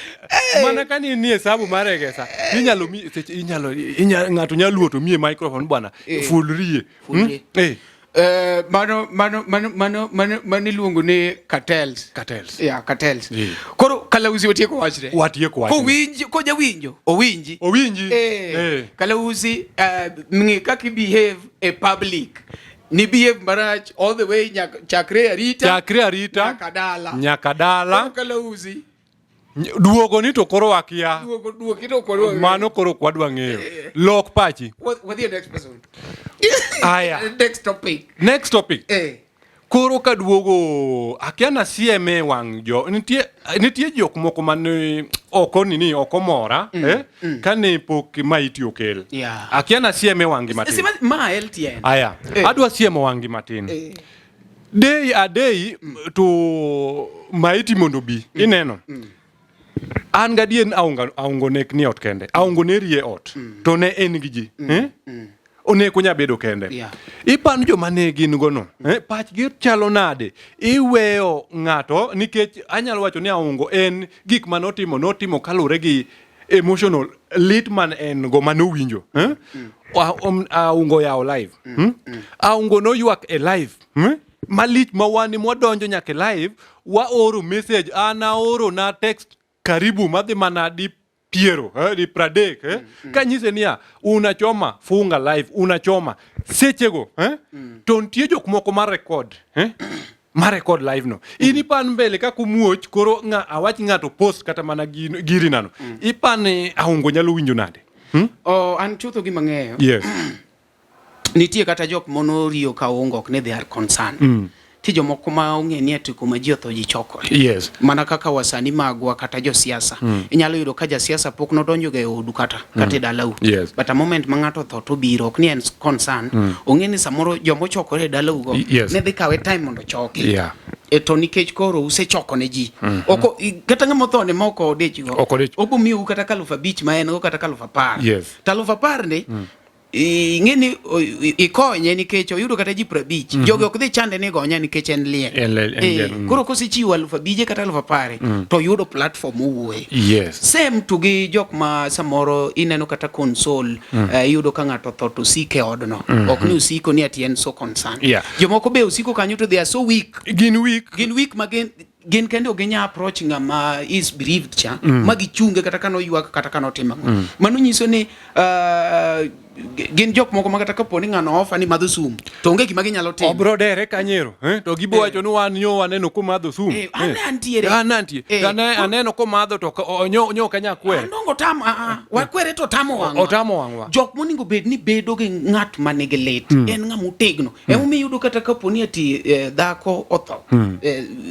mana ka ni hesabu mar Egesa. Inyalo mi seche inyalo ng'ato nyalo luo to miye microphone bwana. Fulrie. Fulrie. Mano mano mano mano mano mano iluongo ni cartels. Cartels. Yeah, cartels. Koro Kalausi watieko wachne. Watieko wachne. Kowinji, kojawinjo, owinji. Owinji. Kalausi ng'i kaka i behave e public. Ni behave marach all the way nyaka chakre arita. Chakre arita. Nyaka dala. Nyaka dala. Koro Kalausi. Duogo ni to koro wakia. Duogo, duogi to koro wakia. Mano koro ok wadwa ng'eyo. Lok pachi. Wadhi e next person. Aya. Next topic. Next topic. Eh. Koro kaduogo akia na sieme wang' jo nitie nitie jok moko mane ok nini ok omora eh, kane pok maiti okel. Yeah. Akia na sieme wang'gi matin. Sima ma LTN. Aya. Eh. Adwa siemo wang'gi matin. Eh. Day a day to maiti mondo bi ineno. An gadier ni aunga aungo nek ni ot kende. Aungo ne rie ot. To ne en gi ji. Eh? Onek onya bedo kende. Yeah. Ipano joma ne gin go no. Eh? Pachgi chalo nade? Iweyo ng'ato nikech anyalo wacho ni aungo en gik ma notimo notimo kaluwore gi emotional lit man en go manowinjo. Eh? Aungo yawo live. Hmm? Aungo noywak e live. Hmm? Malich ma wan mwadonjo nyaka e live waoro message an aoro na text karibu madhi mana di piero eh, di pradek eh? Kanyise niya unachoma funga live unachoma sechego eh? To nitie jok moko ma record eh? Ma record live no in ipan mbele kaka umuoch koro ng'a awach ng'ato post kata mana giri nano ipan ni aungo nyalo winjo nade hmm? Oh, an chutho gima ng'eyo. Yes. Nitie kata jok monoriyo ka ongo ok ni they are concerned. Ti jomoko ma ong'e ni ati kuma ji otho ji chokore. Yes. Mana kaka wasani magwa kata josiasa. Inyalo yudo ka jasiasa pok nodonjo ga e odu kata kata e dalau. Yes. But a moment ma ng'ato otho to obiro ok ni en concerned. Ong'e ni samoro jomochokore e dalau go Yes. ne dhi kawe time mondo choki. Yeah. E to nikech koro usechoko ne ji. Oko kata ng'ama otho ne moko odich go. Ok odich. Obo miyou kata ka 5,000 ma en go kata ka 10,000. Yes. To 10,000 ni ing'e ni ikonye nikech oyudo kata ji 50. Jogi ok dhi chande ni gonya nikech en liel. En liel, en Eh, liel, Koro kosechiwo 5,000 kata 10,000 to oyudo platform owuoye. Yes. Same to gi jok ma samoro ineno kata console iyudo ka ng'ato otho to osiko e odno. Ok ni osiko ni ati en so concerned. Yeah. Jomoko be osiko kanyo to they are so weak. Gin weak. Gin weak ma gin gin kende ok ginya approach ng'ama is bereaved cha ma gichunge kata kano ywak kata kano timo ang'o. Mano nyiso ni gin jok moko ma kata kapo ni ng'ano ofa ni madho sum to onge gima ginyalo timo. Obro dere kanyero eh? To gibo wacho ni wan nyo waneno komadho sum. Eh, an antiere. An antie. Eh. To ane, aneno komadho to nyo nyo kanya kwere. Anongo tam a a wakwere to tamo wang'wa. Otamo wang'wa. Jok monego bed ni bedo gi ng'at ma nigi lit en ng'ama otegno. Emomiyo iyudo kata kapo ni ati dhako otho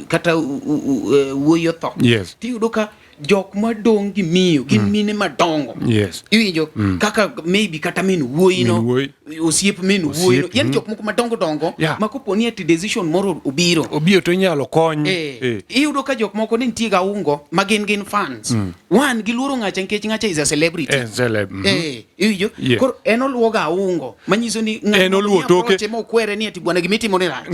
kata wuoyi otho. Yes. Tiyudo ka jok madong' gi miyo gin mine madongo. Yes. Iwinjo kaka maybe kata min wuoyi no Min wuoyi. osiep min wuoyi no. Osiep, Yani jok moko madongo dongo Yeah. ma kopo ni ati decision moro obiro. Obiro to inyalo kony. Eh, Eh. iyudo ka jok moko ne nitie ga ungo ma gin gin fans. One giluoro ng'acha nikech ng'acha is a celebrity. En celeb. Mhm. Eh, iwinjo? Yeah. Koro en oluwo ga ungo manyiso ni ng'at En oluwo moro toke. approach mokwere ni ati bwana gimitimo ni rach.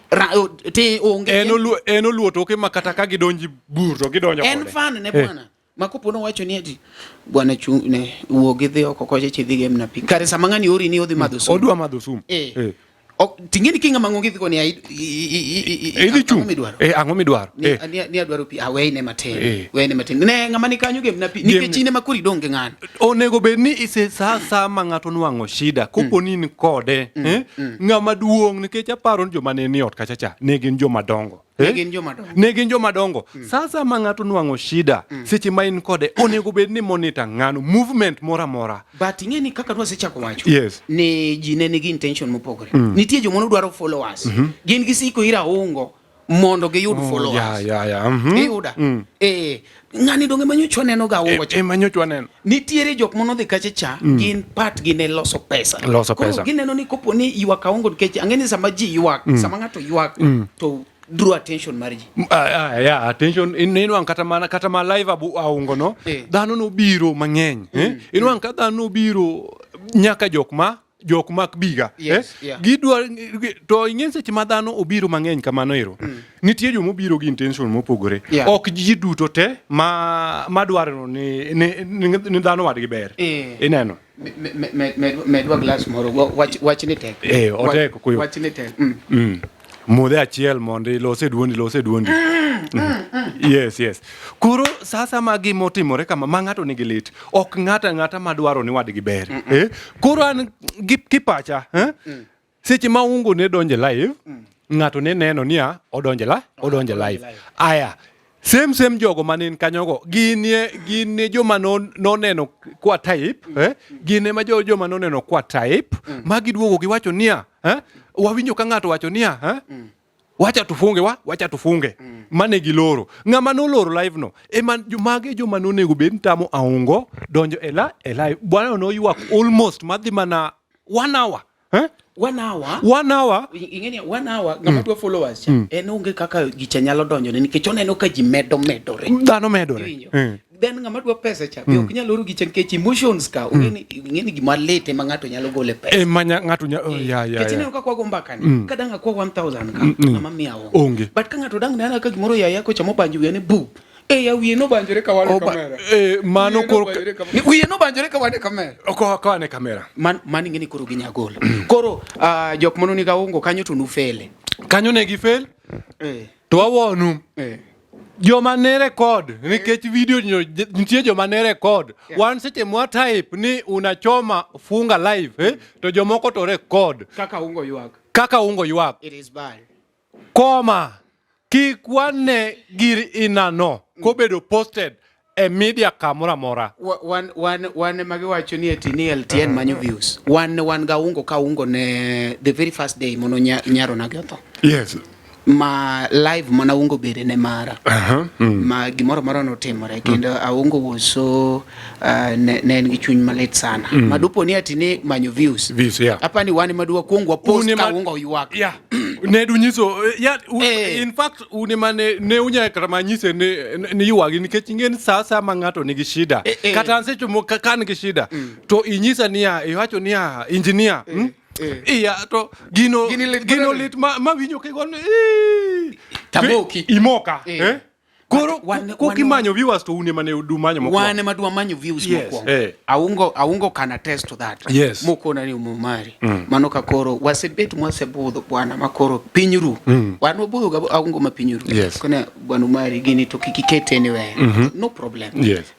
Ra, o, te onge. En oluwo en oluwo toke ma kata ka gidonji bur to gidonjo en kode. fan ne bwana. Ma kopo nowacho ni ati bwana chung ne wuog idhi oko kocha chidhi gem na pi. Kare sama ng'ani ori ni odhi madho sum. Odwa madho sum. Eh. Eh. Ok, ting'eni ki ng'ama ng'onge idhi koni ai Idhi chung. ang'o midwaro? Eh, ang'o midwaro? Ni, Eh. ni, ni adwaro pi aweyne matin Eh. weyne matin ne ng'ama ni kanyo gemna pi Gem- nikech in ema koro idong' gi ng'ano Onego bed ni ise sa sa ma ng'ato nwang'o shida kopo ni in kode eh? Ng'ama duong' nikech aparo ni joma ne ni ot kacha cha ne gin joma dongo. Ne Eh? gin joma dongo. Ne gin joma dongo. Sa ma ng'ato nwang'o shida seche ma in kode onego bed ni monitor ng'ano movement moro amora. But ing'e ni kaka nwasechako wacho Yes. ni ji ne nigi intention mopogore nitie joma nodwaro followers gin gisiko ir aungo mondo giyud followers Ya ya ya. Mhm. iyuda eh ng'ani donge manyocha waneno ga aungo cha Ema nyocha waneno. nitiere jok manodhi kacha cha gin part gi ne loso pesa Loso Koro pesa. gineno ni kopo ni ywak aungo nikech ang'e ni sama ji ywak sama ng'ato ywak to draw attention mar ji Ya, attention inwang' kata mana kata ma live abu aungo no Eh. dhano nobiro mang'eny eh? Inwang' ka dhano nobiro nyaka jok ma jok mak biga Yes, eh? yeah. Gidwa to ing'e seche ma dhano obiro mang'eny kamano ero nitie joma obiro gi intention mopogore Yeah. ok ji duto te ma madwaro ni, ni, ni, ni dhano wadgi ber Eh. ineno Medwa glass moro wach wach ni tek Eh, otek, kuyo. wach ni tek Modhe achiel mondo ilose duondi lose duondi Yes, yes. Koro sasa ma gima otimore kama ma ng'ato nigi lit ok ng'ato ang'ata madwaro ni wadgi ber eh? Koro an gi kipacha eh? Seche ma ungo ne donje live ng'ato ne neno niya odonje la odonje live aya. Same same jogo manin kanyogo ginie ginie joma noneno kwa type eh? Gin ema joma noneno kwa type ma giduogo giwacho niya eh? Wawinjo ka ng'ato wacho niya eh? Wacha tufunge wa wacha tufunge mane giloro. Ng'ama noloro live no ema mage joma nonego bed ni tamo aungo donjo e la e live. Bwana noywak almost madhi mana one hour eh? 1 hour. 1 hour. Ing'eni 1 hour ng'ama dwa followers cha en onge kaka gicha nyalo donjone nikech oneno ka ji medo medore. Dhano medore. Iwinjo? Then ng'ama dwa pesa cha be ok nyal oro gicha nikech emotions ka ong'eni gima lit ema ng'ato nyalo gole pesa. Ema ng'ato oh, ya. Nikech ineno kaka wago mbaka ni ka dang' akwa 1000 ka ng'ama miya onge. Onge. But ka ng'ato dang' nena ka gimoro ya kocha mobanjo wiye ni bu e ya wiye nobanjore ka wan e kamera. Mano Wiye koro nobanjore wiye nobanjore ka wan e kamera. Ko ane kamera. Man ing'eni koro ginya golo. Koro jok mano niga ungo kanyo to nufele. Kanyo ne gifel to awonu joma ne record nikech video nyo nitie joma ne record. Wan seche mwa type ni unachoma funga live eh, to jomoko to record kaka ungo ywak. Kaka ungo ywak. It is bad. Koma kik wane gir inano kobedo posted e media kamoro amora. Wan ema giwacho ni eti ni LTN manyo views. Wan ga ungo ka ungo ne the very first day mono nyaro na otho. Ma live mana ungo bede ne mara. Ma gimoro moro notimore kendo aungo was so ne en gi chuny malit sana. Ma dupo ni ati ni manyo views. Views, yeah. Apa ni wan ema dwa kuong wa post Un ema ka ungo ywak. Yeah. Ne dunyiso yeah, in fact un ema ne unya kata manyise ni ywagi nikech ing'e ni sa asaya ma ng'ato nigi shida kata an seche moko ka an gi shida to inyisa niya iwacho niya engineer? Iya to gino Gini lit gino manade. Lit ma winjo kigo ni "Ii." Tamoki. Imoka eh? Koro kokimanyo viewers to un ema ne umanyo mokwongo. Wan ema dwa manyo views mokwongo. Aungo can attest to that. Mokona ni umumari. Mano ka koro wasebet mwasebudho bwana makoro piny ru. Wan wabudho ga aungo ma piny ru. Kone bwana Umari gini to kik iket anywhere. No problem.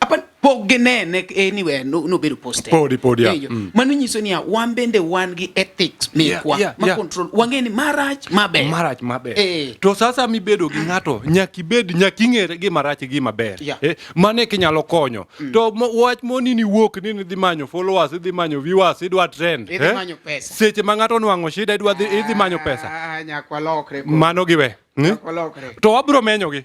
Apa pok ginene anywhere no nobedo posted. Podi, yeah. Winjo? Mano nyiso niya wan bende wan gi ethics mekwa ma control wang'e ni marach maber. Marach maber. To sasa mibedo gi ng'ato nyaka ibed nyaka ing'ere gima rach gi gima ber. Mano eka inyalo konyo. To wach moni ni wuok ni idhi manyo followers, idhi manyo viewers, idwa trend. Idhi manyo pesa. Seche ma ng'ato onwang'o shida idwa dhi idhi manyo pesa. Ah, nyaka walokre koro. Mano giwe. Nyaka walokre. To wabro menyogi.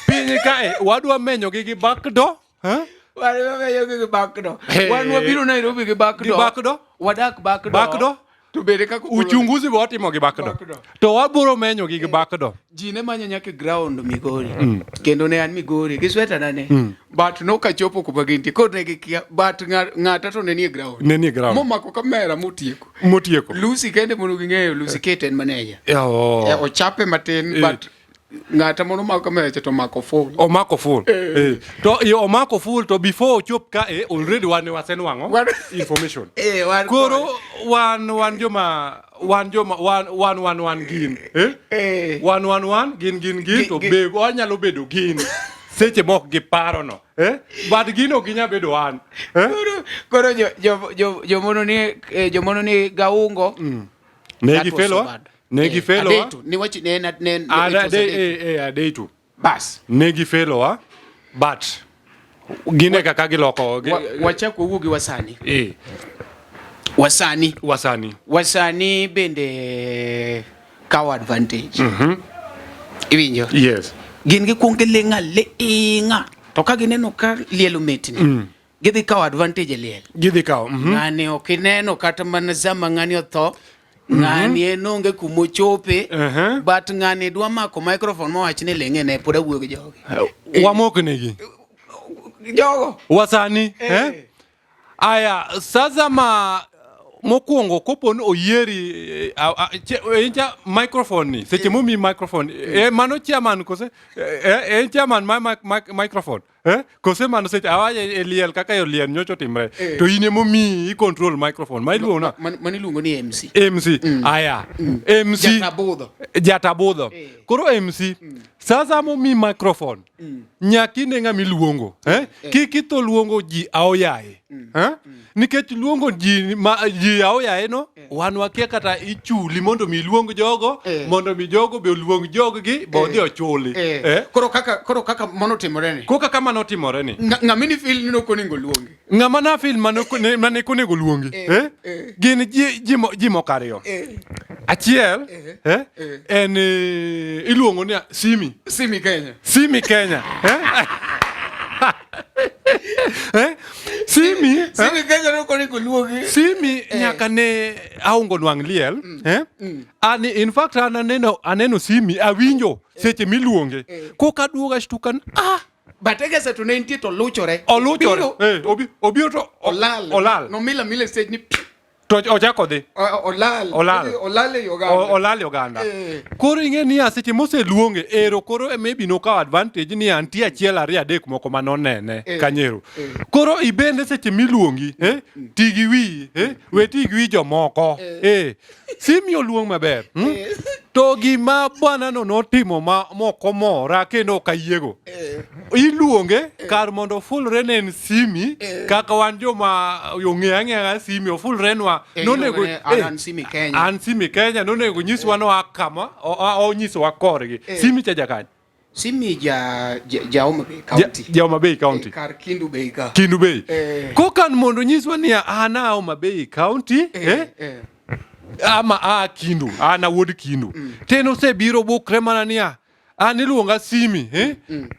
Piny kae wadwa menyogi gi back door. Eh? Wan wamenyogi gi back door. Hey. Wan wabiro Nairobi gi back Gi door. back door. Wadak back door. Back door. To bende kaka okolo- Uchunguzi be watimo gi back door. Back door. To wabro menyogi gi back door. Ji ne manyo nyaka e ground Migori. Kendo ne an Migori gi sweta na ne. But nokachopo kuma gintie. Koro ne gikia. But ng'ata to ne nie ground. Ne nie ground. Momako kamera motieko. Motieko. Lucy kende mono ging'eyo. Lucy Kate en manager. Oh. Ochape matin but ng'ata mono mako kamera cha to mako full. Omako full. To yo omako full to before ochop ka already wan wasenwang'o information. Wan Koro wan joma wan joma wan wan wan wan gin. Eh? Wan wan wan gin gin gin to be wanyalo bedo gin seche mok gi paro no. Eh? But gin ok ginya bedo wan. Eh? Koro jo jomono ni jomono ni gaungo. Ne That was so gifelo. bad. Ne gifelo. Adeto. Ni wachi ne it was Ade Adeto. adeto. Bas. Ne gifelowa but gine kaka giloko Wachak wawuo gi wasani. Wasani. Wasani. Wasani bende kawo advantage. Iwinjo? Yes. Gin gikwongo giling' aling'a. To ka gineno ka liel ometni, gidhi kawo advantage e liel. Gidhi kawo. Ng'ani ok ineno kata mana sama ng'ani otho. Ng'ani en onge kumochope. But ng'ani dwa mako microphone mowach ni ling'e ne pod awuoyo gi jogi. Wamok negi. Jogo. Wasani. Eh? Aya, sasa ma mokwongo kopo ni oyieri en cha microphone ni seche momi microphone mano chairman kose en chairman ma microphone. Eh? Kose mano seche awaje e liel kaka e liel nyocha otimre. Eh. To in emomiyi i control microphone. Ma iluongo na Mano iluongo ni MC. MC. Aya. MC. Jatabudho. Jatabudho. Eh. Koro MC. Sasa momi microphone. Nyaka ine ng'ama iluongo. Eh? Kik itho luongo ji aoyaye. Eh? Nikech luongo ji ma, ji aoyaye no wan wakia kata ichuli mondo mi iluong jogo Eh. mondo mi jogo be oluong joggi bo odhi ochuli. Eh. Eh? Koro kaka mano otimore ni. Koka kama notimore ni. Ng'ama ni feel ni ok onego luongi. Ng'ama na feel mane mane onego luongi. Eh, Eh? eh. Gin ji moko ariyo. Eh. Achiel Eh. eh, en iluongo ni Simi. Simi Kenya. Simi Kenya. Eh? Eh? Simi, eh? Simi Kenya ne ok onego luongi. Simi nyaka ne aungo nwang' liel. Eh? An in fact an aneno Simi awinjo seche miluonge. Koka aduogo ashtuka ni, ah But Egesa to ne nitie to luchore. oluchore. Obiro, Eh, obiro to olal. Olal. Nomila mila e stage ni To ochako dhi. Olal. Olal. Olal e Uganda. Olal e oganda. Eh. Koro ing'e niya seche moseluonge ero koro maybe nokawo advantage ni antie achiel ariyo adek moko manonene Eh. kanyero. Eh. Koro ibende seche miluongi eh, ti gi wiyi eh, we ti gi wi jomoko. Eh. Simi oluong maber. To gima bwanano notimo ma mok omora kendo ok ayiego. Iluonge kar mondo ofulre ne en Simi kaka wan joma ong'eyo ang'eya Simi ofulrenwa. Eh, Nonego iluongo ni an eh, an Simi Kenya. An Simi Kenya nonego nyiswa noa kama onyisowa korgi. Simi cha jakanye? Simi ja Homa Bay County. Ja Homa Bay County. Eh, kar Kindu Bay ka. Kindu Bay. Eh. Kokan mondo nyiswa niya an a Homa Bay County eh, Eh. ama a Kindu, an awuod Kindu. To en osebiro bukre mana niya an iluonga Simi, eh?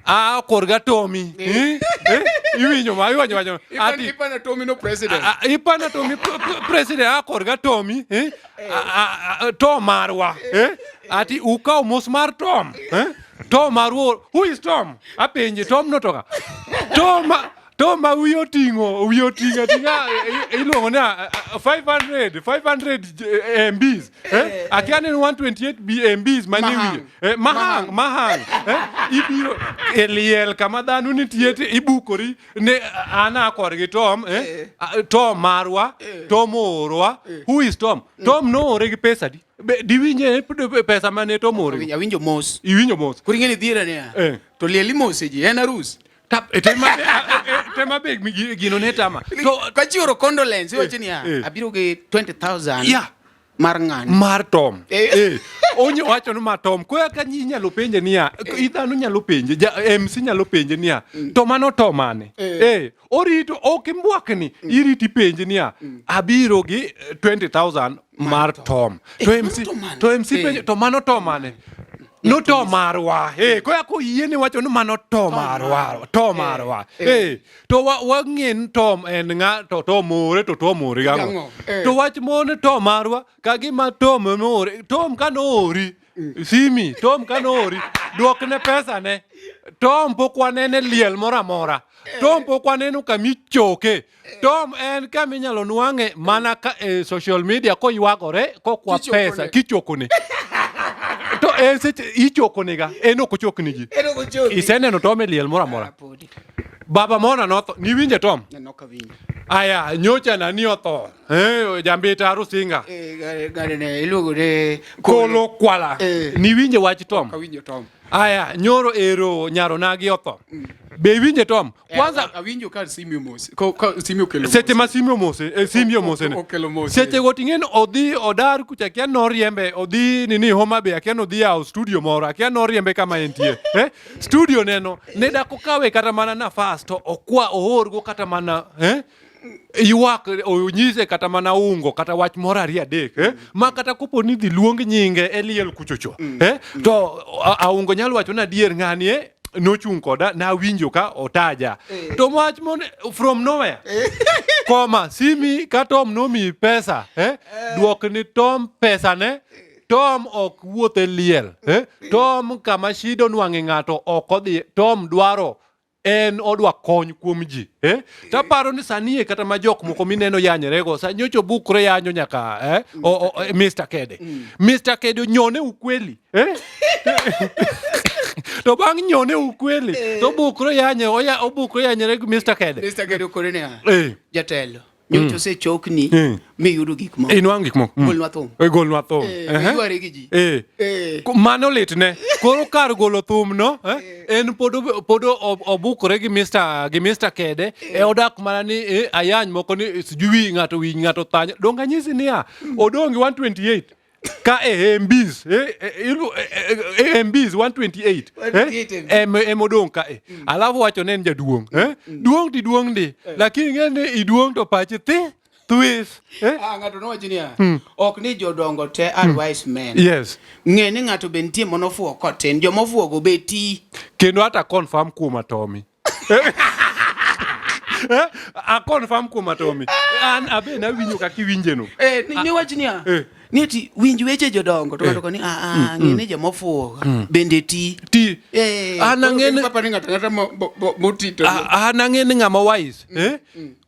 A korga Tomi, eh? Eh? Iwinjo ma iwacho wacho. Ati Ipana Tomi no president. Ipana Tomi president a korga Tomi, eh? Tom marwa, eh? Ati ukaw mos mar Tom, eh? Tom marwa, who is Tom? Apenje Tom notoka. Tom Tom ma wiye oting'o, wiye oting'o ating'a iluongo ni 500 MBs. Eh? Akia ni 128 MBs manie wiye. Mahang. Mahang, mahang. Ibiro e liel kama dhano nitie to ibukori ne an a korgi Tom, eh? Tom marwa, Tom oorwa. Who is Tom? Tom noore gi pesa di. Diwinje pesa mane Tom oore? Awinjo mos. Iwinjo mos. Koro ing'e ni dhiera niya. To liel imose ji, en arus. Tema be gino ne tama. To ka ji oro condolence iwacho niya, abiro gi 20,000 Yeah. mar ng'ani. Mar Tom. Eh. Onyo wacho ni mar Tom. Koya ka inyalo penje niya, dhano nyalo penje, MC nyalo penje niya, to mano Tom mane? Orito ok imbwakni, irito ipenje niya, abiro gi 20,000 mar Tom. To MC, Tom mane? to MC penje, to mano Tom mane? No to marwa. Koya koyie ni wacho ni mano to marwa, to marwa. To wang'e ni Tom en ng'a, to Tom ore, to Tom ore gang'o. Gang'o, eh. To wach mon to marwa, ka gima Tom noore, Tom ka noori, Simi, Tom ka noori, duokne pesa ne. Tom pok wanene liel moro amora. Tom pok waneno kamichoke. Tom en kama inyalo nwang'e mana ka e social media koywagore kokwa Kichokone. pesa kichokone. To en seche ichokonega, en ok ochokni ji. En ok ochoki. Iseneno Tom e liel moro amora. Ah, podi. Baba Mona notho, niwinje Tom? Ne ok awinjo. Aya, nyocha nani otho? Jambita Rusinga. Gari ne iluongo ni Kolo Kwala. Niwinje wach Tom? Ok awinjo Tom. Aya, nyoro ero nyaro nagi otho. Be iwinje Tom? Kwanza Awinjo ka Simi omose. Ka Simi okelo mose. Seche ma Simi omose, Simi omose ne. Okelo mose. Seche go ting'e ni odhi odar kucha akia noriembe, odhi nini Homa Bay, akia nodhi yawo studio moro, akia noriembe kama entie. Studio neno, ne dak okawe kata mana nafas to okwa oorgo kata mana, Ywak onyise kata mana ungo kata wach moro ariyo adek, Ma kata kopo ni dhi luong nyinge e liel kuchocho, To aungo nyalo wacho ni adier ng'ani, Nochung' koda nawinjo ka otaja. To wach mon from nowhere. Koma Simi ka Tom nomiyi pesa, Duok ni Tom pesa ne. Tom ok wuoth e liel, Tom kama shida onwang'e ng'ato ok odhi. Tom dwaro en odwa kony kuom ji, Taparo ni sani e kata ma jok moko mineno yanyorego, sa nyocha obukre yanyo nyaka, Mr. Kede. Mr. Kede onyone ukweli, To bang' nyone ukweli to obukre yanye oya obukre yanyere gi Mr. Kede. Mr. Kede okone niya. Eh. Jatelo. Nyocha osechokni miyudo gik moko. Inwang' gik moko. Golnwa thum. Eh, golnwa thum. Eh, yware gi ji. Eh. Eh. Mano litne. Koro kar golo thum no, eh, en pod pod obukore gi Mr. gi Mr. Kede. E odak mana ni eh, ayany moko ni sijui wi ng'ato wi ng'ato thanyo. Donge anyisi niya, odong' gi 128 ka e MBs, eh, eh, eh, eh, MBs 128 eh, 128 MB. em odong' ka e. Alafu wacho ne en jaduong'. Eh? Duong' ti duong' ndi. Lakini ing'e ni iduong' to pachi thi thwis. Eh? Ah, ng'ato nowacho niya, ok ni jodongo te are wise men. Yes. Ng'e ni ng'ato be nitie manofuwo kotin, jomofuwogo be ti. Kendo hata confirm kuom Atomi. Eh, a confirm kuom Atomi. An abe nawinjo kaka iwinje no. Eh, niwach niya, Eh. ni ati winj weche jodongo to ng'ato koni ah ah ng'e ni jomofuwo bende ti. Ti. Eh, An koro ang'e ni papa ni ng'ato ang'ata moti to an ang'e ni ng'ama wise. Eh?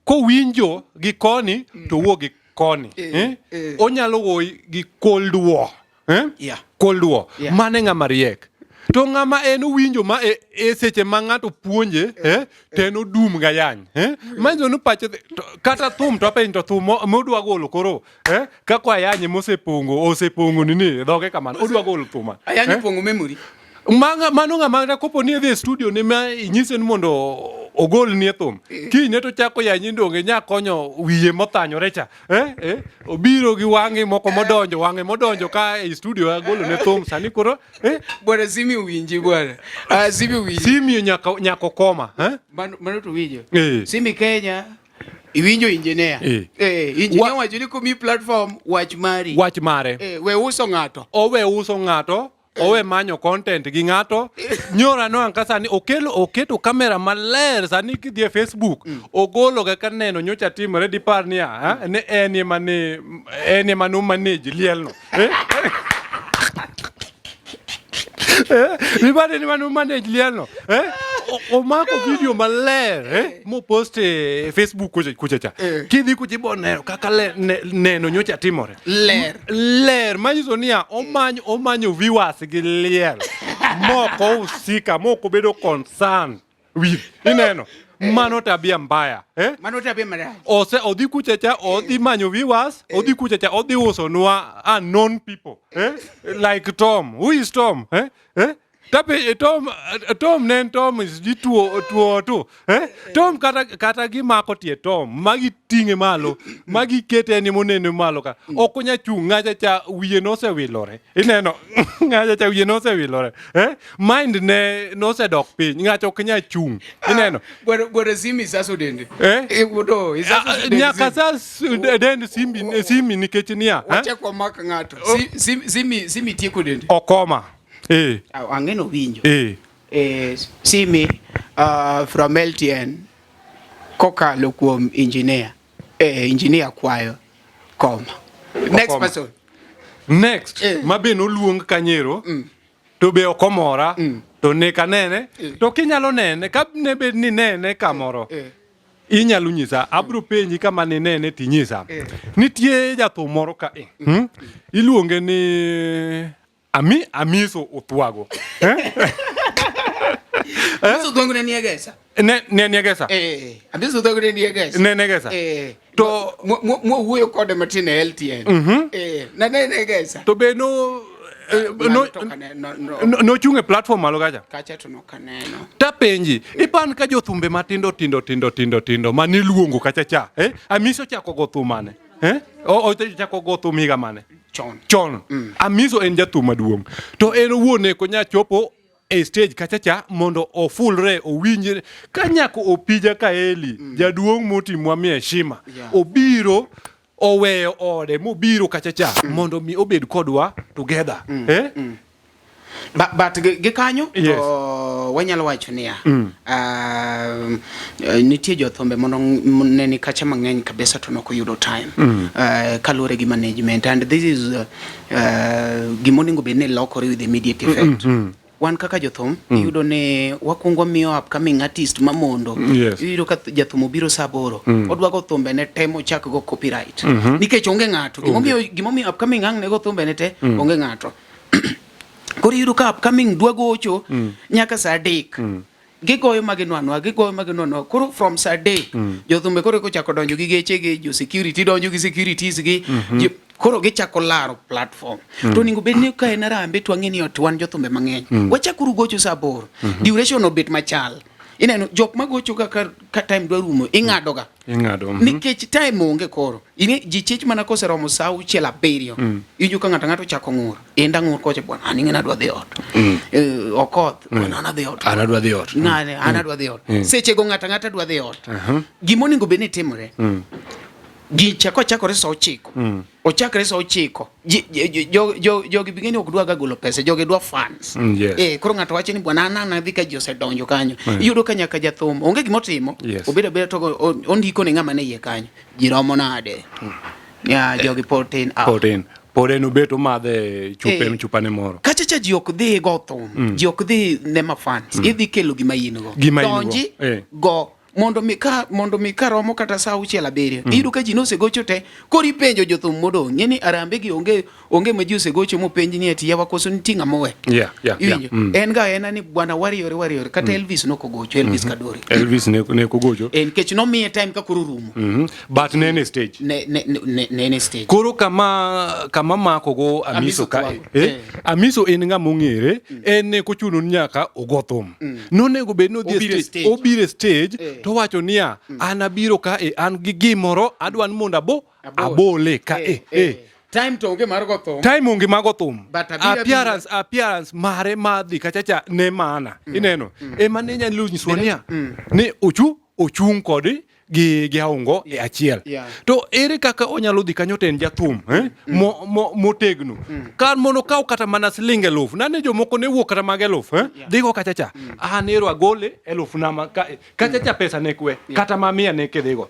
Kowinjo gi koni to wuo gi koni. Eh? eh. Onyalo wuoyi gi cold war. Eh? Yeah. Cold war. Yeah. Mano e ng'ama riek. To ng'ama en owinjo ma e, e seche ma ng'ato puonje eh, to en odum gayany. Eh? Manyiso ni pache kata thum to apenjo to thum modwa golo koro eh, kaka ayanye mosepong'o osepong'o nini e dhoge kamano odwa golo thuma. Ayany eh? opong'o memory. Manga, mano ng'ama kata kopo ni idhi e studio ne ma inyise ni mondo ogolni e thum kinyne to chako yanyi donge nya konyo wiye mothanyore cha eh, eh, obiro gi wang'e moko modonjo wang'e modonjo ka e studio agolo ne thum sani koro eh, Bwana Simi winji bwana. Ah, Simi winji. Simi nyaka nyako koma eh? Mano mano to winjo. Eh. Simi Kenya iwinjo engineer. Eh. Eh, engineer Wa- wacho ni komi platform wach mari. Wach mare. Eh, we uso ng'ato. Owe uso ng'ato owe manyo content gi ng'ato nyora no ka sani okelo oketo kamera maler sani kidhi e Facebook ogolo kaka neno nyocha timore dipar niya ha, ne en ema ne en ema no manage lielno eh? Eh, dipar ni ema no manage lielno eh? Omako video maler eh? Mopost e Facebook kucha kucha cha Eh. kidhi kucha ibo neno kaka le, ne, neno nyocha timore Ler. Ler manyiso niya omanyo omanyo viewers gi liel moko husika moko bedo concern with ineno mano tabia mbaya eh? Mano tabia marach. Ose odhi kucha cha odhi manyo viewers odhi kucha cha odhi uso nwa unknown people eh? Like Tom who is Tom eh? Eh? Tape Tom Tom ne en Tom sijui tuo tuo tu eh? Tom kata kata gimako tie Tom magi ting'e malo magi kete ni monene malo ka ok onya chung' ng'acha cha wiye nosewilore ineno ng'acha cha wiye nosewilore eh? Mind ne nosedok piny ng'acha ok nya chung' ineno Bwana bwana Simi saso dende. Eh? Eh, wudo, isaso Ah, dende nyaka Simi. sa dend simbi simi nikech niya eh? Wachak wamak ng'ato. Simi Simi Simi tieko dende. Okoma eh Ah, Ang'eno winjo. eh Eh, Simi from LTN kokalo kuom engineer. Eh, engineer kwayo koma. Next Okoma. person. Next Eh. ma be noluong kanyero to be ok omora to ne kanene to kinyalo nene ka ne bed ni nene kamoro Eh. inyalo nyisa abro penji kama ninene tinyisa Eh. nitie jathum moro ka e hmm? Iluonge ni Ami Amiso Othwago eh? Amiso Othwago ne nie Gesa. Ne ne nie Gesa. Eh, Amiso Othwago ne nie Gesa. Ne nie Gesa. Eh. To mwawuoyo kode matin e LTN. Mm-hmm. Eh, na ne ne Gesa. To be no no nochung' e platform malo kacha. Kacha to nokaneno. Tapenji, ipan ka jothumbe matindo tindo tindo tindo tindo maniluongo kacha cha, eh? Amiso chako go thum mane? Eh? O chako go thum higa mane? Chon. Chon. Amiso en jathum maduong'. To en owuon ne konya chopo e stage kacha cha mondo ofulre owinjre ka nyako opija kaeli jaduong' motimwa mi heshima Yeah. obiro oweyo ode mobiro kacha cha mondo mi obed kodwa together eh? But gi kanyo Yes. to wanyalo wacho niya nitie jothumbe mondo ne ni kacha mang'eny kabisa to nokoyudo time kaluwore gi management and this is gimonego bed ni lokore with immediate effect. Wan kaka jothum iyudo ni wakwongo miyo upcoming artist mamondo Yes. iyudo ka jathum obiro saa aboro odwa go thumbe ne te mochak go copyright nikech onge ng'ato gimomiyo gimomiyo upcoming ang' ne go thumbe ne te onge ng'ato. Koro iyudo ka upcoming dwa gocho nyaka saa 3. Gigoyo ma ginwanwa, gigoyo ma ginwanwa. Koro from saa 3 jothumbe koro kochako donjo gi gechegi, jo security donjo gi securities gi. Koro gichako laro platform. To onego bed ni ka en Harambee to wang'e ni ot wan jothumbe mang'eny. Wachakuru gocho saa 8. Duration obet machal. Ineno jok magocho ga ka time dwa rumo ing'ado ga. Ing'ado. Nikech time onge koro. Ing'e ji chich mana koseromo saa 6 7. Iwinjo ka ng'ato ang'ato ochako ng'ur. Inda ng'ur kocha bwana an ing'e nadwa dhi ot. Okoth bwana an adhi ot. An adwa dhi ot. Ng'ane an adwa dhi ot. Seche go ng'ato ang'ata dwa dhi ot. Gima onego bed ni timore. Gicha kochakore saa 9. Ochakre saa 9. Jogi bing'e ni ok dwa ga golo pesa, jogi dwa fans. Yes. Koro ng'ato wacho ni bwana an an adhi ka ji osedonjo kanyo. Iyudo ka nyaka jathum onge gima otimo. Yes. Obedo abeda to ondiko ne ng'ama ne iye kanyo. Ji romo nade? Ya jogi pod tin. Pod tin. Pod en obet omadhe chupe chupane moro. Kacha cha ji ok dhi go thum. Ji ok dhi ne ma fans. Idhi kelo gima in go. Gima in go. Donji go. Mondo mi ka romo kata saa 6 7. Iyudo ka ji nosegocho te. Koro ipenjo jothum modong'. Ng'e ni Harambee gi onge ma ji osegocho mopenj ni ati yawa koso nitie ng'ama owe. Yeah. Iwinjo? En ga ena ni bwana wariyore. Kata Elvis nokogocho, Elvis Kadori. Elvis ne kogocho. Nikech nomiye time ka koro rumo. But ne en e stage. Ne en e stage. Koro kama mako go Amiso ka, Amiso Amiso en ng'ama ong'ere, en ne kochuno ni nyaka ogo thum. Nonego bed ni odhi e Obiro e stage, stage. obiro e stage, to wacho niya, an abiro ka e, an gi gimoro, adwa ni mondo abole ka e, Time to onge mar go thum. Time onge mar go thum. But abiro Appearance mare madhi kacha cha ne mana. Ineno? Ema ne nyalo nyiso niya, ni ochung' kod gi Aungo e achiel. To ere kaka onyalo dhi kanyo to en jathum, motegno. Kar mondo okaw kata mana siling 1000. Nane jomoko ne wuok kata mag 1000, Dhigo kacha cha. An ero agole 1000 na ma ka, kacha cha pesa ne kwe, kata ma 100 ne kidhigo.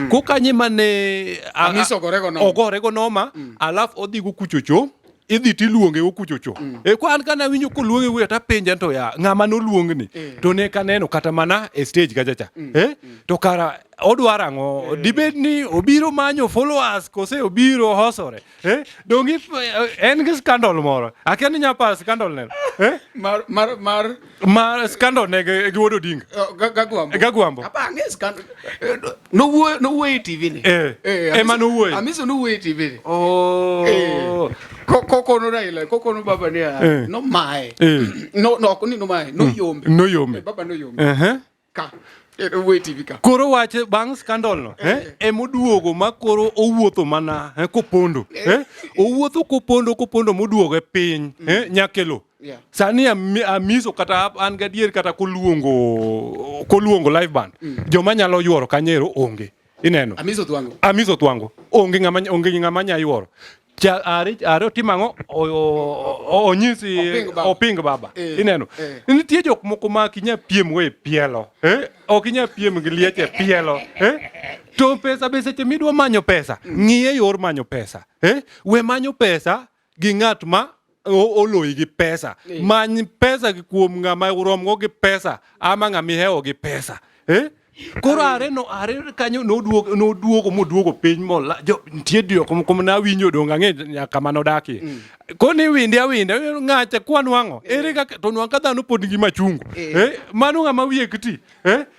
Kokanye mane Amiso ogorego noma. Ogorego noma, alafu odhi go kuchocho. Idhi tiluonge go kuchocho. Kwa an kana winjo koluonge go ta penja to ya ng'ama noluongni. To ne kaneno kata mana e stage kacha cha. To kara odwaro ang'o? Dibed ni obiro manyo followers kose obiro hosore? Dongi en gi scandal moro. Akia ni nyapa scandal neno. Mar Mar scandal ne gi Wuod Odinga. Gagwambo. Gagwambo. Aba ang'e scandal. Nowuoyo e TV ni. Ema nowuoyo. Amiso nowuoyo e TV ni. Oh. Kokono Raila, kokono baba ni nomaye. No, no, ok ni nomaye, noyombe. Noyombe. Baba noyombe. Ka. Owuoyo e TV ka. Koro wach bang' scandal no, emoduogo ma koro owuotho mana, kopondo. Owuotho kopondo moduogo e piny, nyakelo. Sani Amiso kata an gadier kata koluongo live band. Joma nyalo yuoro kanyero onge. Ineno? Amiso Thwango. Amiso Thwango. Onge ng'ama nya yuoro. Cha are otimo ang'o? Onyisi Oping baba. Oping baba. Ineno? Nitie jok moko ma ok inyal piem go e pielo. Ok inyal piem gi liech e pielo. To pesa be seche midwa manyo pesa, ng'iye yor manyo pesa. We manyo pesa gi ng'at ma oloyi gi pesa. Many pesa gi kuom ng'ama uromgo gi pesa ama ng'ama ihewo gi pesa. Koro are no, are kanyo noduogo moduogo piny mola. Jo, nitie jok moko ma nawinjo dong' ang'e nyaka mane odakie. Koni winde awinda, ng'acha kwa nwang'o. Ere kaka to nwang' ka dhano pod nigi machungu. Mano ng'ama wiye kti.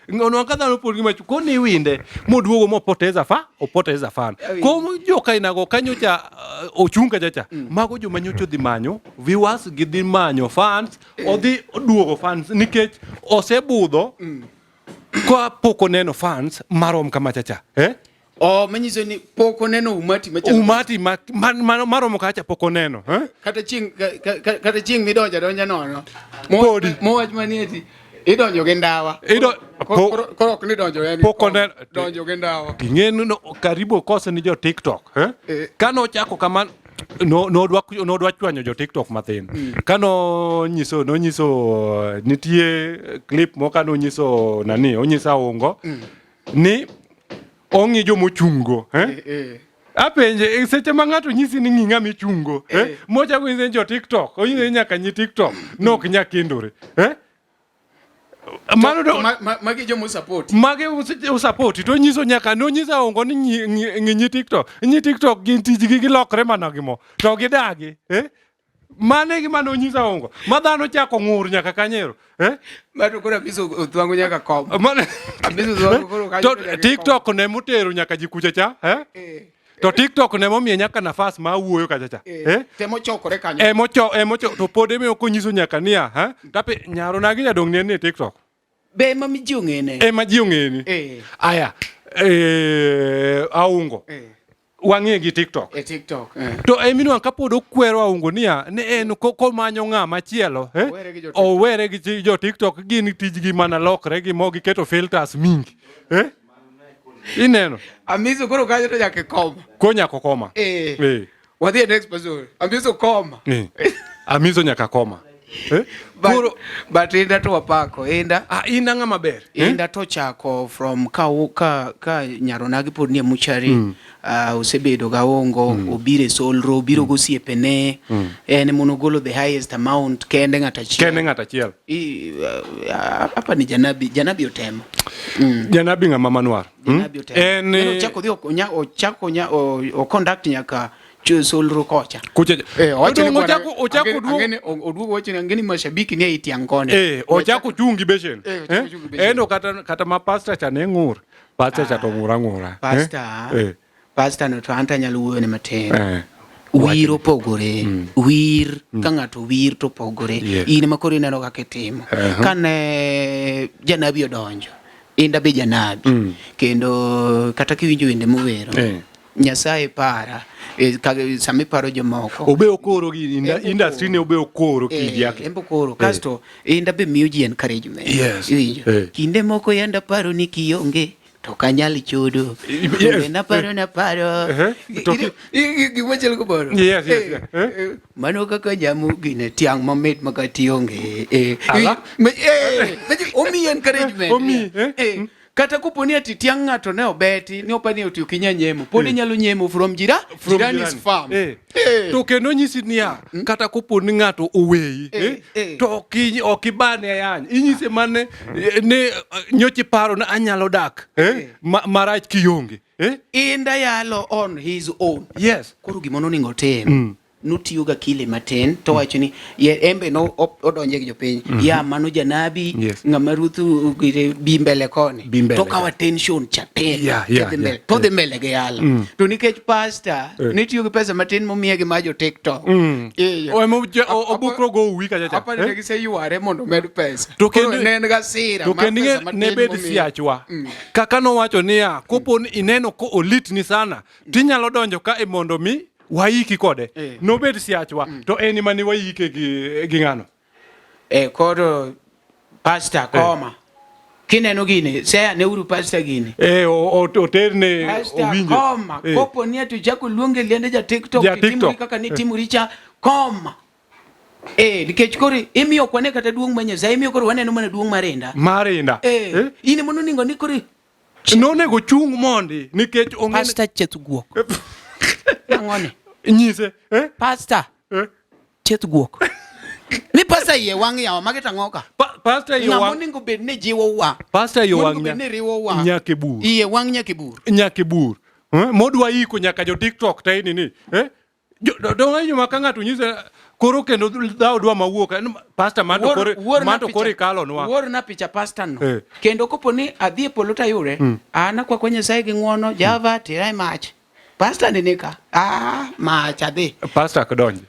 Nwang' ka dhano pod nigi machungu. Koni winde moduogo mopoteza fa, opoteza fan. Kom joka inago kanyocha, ochung' kacha cha. Mago joma nyocha odhi manyo viewers, gidhi manyo fans, odhi oduogo fans nikech osebudho. Ka pok oneno fans marom kama chacha, Oh, manyiso ni pok oneno umati machalo Umati maromo kacha pok oneno, Kata chieng' midonjo adonja nono. Podi. Mowach manieti idonjo gi ndawa. Koro ok ni donjo en Pok oneno. Donjo gi ndawa. Ing'e no, karibu kose ni jo TikTok, Kano ochako kama nodwa chwanyo jo TikTok mathin. Kano nyiso, nonyiso nitie clip moko kano nyiso nani, onyiso Aungo ni ong'i jomochungo, Apenje, seche ma ng'ato nyisi ni ng'i ng'ama ichungo, Mochako nyise ni jo TikTok, onyise ni nyaka nyi TikTok, nok nya kendore, Mano do Magi joma support. Magi usapoti to nyiso nyaka nonyiso Aungo ni ng'i nyi TikTok. Nyi TikTok gin tijgi gilokre mana gi mo. To gidagi, Mano e gima nonyisa Ongo. Ma dhano chako ng'ur nyaka kanyero. Eh? Mato koro Amiso othwango nyaka kom. Mano Amiso othwango koro kanyo to nyaka kom. TikTok ne motero nyaka ji kucha cha, eh? Eh. To TikTok ne momiye nyaka nafas ma wuoyo kacha cha. Eh. Eh? Temo chokore kanyo. Emocho emocho to pod eme ok onyiso nyaka niya, ha? Tape nyaro nagi jadong' ne ni TikTok. Be ema ji ong'ene. Ema ji ong'eni. Eh. Aya. Eh, aungo. Eh. Wang'e gi TikTok. E TikTok. Eh. To eminwa kapod okwero aungo niya ni en komanyo ng'a machielo eh? Owere gi jo TikTok. Owere gi jo TikTok gin tijgi mana lokre gi mo giketo filters mingi eh? Ineno Amiso koro kanyo to nyaka koma. ko nyaka koma Eh. Eh. Wadhi e next person. Amiso koma. Eh. Amiso nyaka koma eh? But, Koro but Inda to wapako. Inda. ah, inda ng'ama ber eh? Inda to chako from ka ka ka Nyaronagi pod nie muchari mm. Osebedo gaongo mm. Obiro e solro obiro mm. gosiepene mm. En monogolo the highest amount kende ng'at achiel kende ng'at achiel. Hapa ni janabi janabi otemo Janabi ng'ama manwar janabi otemo En En ochako dhi ochako o conduct nyaka solro kocha. Kucha Eh, owacho ni Odong' bwana- ochako ochako duogo ang'e ni oduogo wacho ni ang'e ni mashabiki ni ei tiangone. Eh, ochako chung gi beshen. Eh, ochako chung gi beshen. En kata kata ma pastor cha ne ng'ur. Pastor cha to ng'ur ang'ura. Eh? Pastor. Eh. Pastor no to an to anyalo wuoyo ne matin. Eh. Wir opogore. Wir ka ng'ato wir to opogore. Yes. In ema koro ineno kaka itimo. Uh-huh. Kane janabi odonjo, Inda be janabi. Kendo kata kiwinjo wende mowero. Eh. Nyasaye para sama iparo jomoko. Obe okoro gi industry ne obe okoro kidi yake. Embo koro kasto Inda be miyo ji encouragement. Yes. Iwinjo? Eh. Kinde moko yanda paro ni kionge to ok anyal chodo. Yes. Donge naparo naparo. Eh, to Gima chal kamano. Yes, yes, yes. Eh. Mano kaka jamu gine tiang' mamit makati onge. Eh. Ala. Omiyi encouragement. Omiyi, eh. Eh. Kata kopo ni ati tiang' ng'ato ne obeti ni opa ni oti ok inyal nyemo pod inyalo nyemo from jira From jirani's jirani. farm. Eh. Eh. To kendo nyisi niya, kata kopo ni ng'ato oweyi, Eh, eh, eh. to ok ibane ayany. Inyise mane ni nyocha iparo ni anyalo dak eh, marach kionge. Eh? Inda yalo on his own. Yes. Koro gima nonego otim notiyo ga kile matin to wacho ni ye embe no odonje gi jopiny ya mano janabi Yes. ng'ama ruoth gire bi mbele koni Bi mbele to kawa tension cha tin Yeah, to dhi mbele yeah. to dhi mbele gi yalo to nikech pastor ne tiyo gi pesa matin momiye gi ma jo TikTok Eh, O ema obukro go uwi kacha cha. apani ne giseyware mondo omed pesa To Koro kendo- ne en gasira To mar kendo pesa ing'e matin ne bed momiye. siachwa. Kaka nowacho niya, kopo ni ineno ko olitni sana, tinyalo donjo ka e mondo mi waiki kode. Eh. Nobed siachwa, to en ema ne waike gi ng'ano. Eh, koro pastor koma kineno gini seya ne uru pastor gini Eh, oterne Pastor owinjo. koma Eh. kopo ni ati uchako luonge liende ja TikTok Ja titimori TikTok. kaka nitimori cha koma eh nikech koro imiyo ok wane kata duong' mar Nyasaye imiyo koro waneno mana duong' mar Inda Mar Inda. eh Eh? in ema noningo ni koro Nonego chung' mondi nikech ong'e pastor cheth guok ang'one nyise. Eh? pastor Eh? cheth guok ni pastor iye wang' yawa magi tang'o ka Pastor iye ng'ama wang' onego bed ni jiwowa Pastor iye Monego wang' bed ni riwowa nyaka e bur. iye wang' nyaka e bur Nyaka e bur. Eh? Modwa iko nyaka jo TikTok te ni ni. Eh? Donge inyo ma ka ng'ato nyise koro kendo dhawo dwa mawuok pastor manto koro manto koro ikalonwa. Wuorna picha pastor no. Eh. Kendo kopo ni adhi e polo tayude, an akwako Nyasaye gi ng'uono, Java tera e mach. Pastor ni nika. Ah, mach adhi. Pastor ok donji.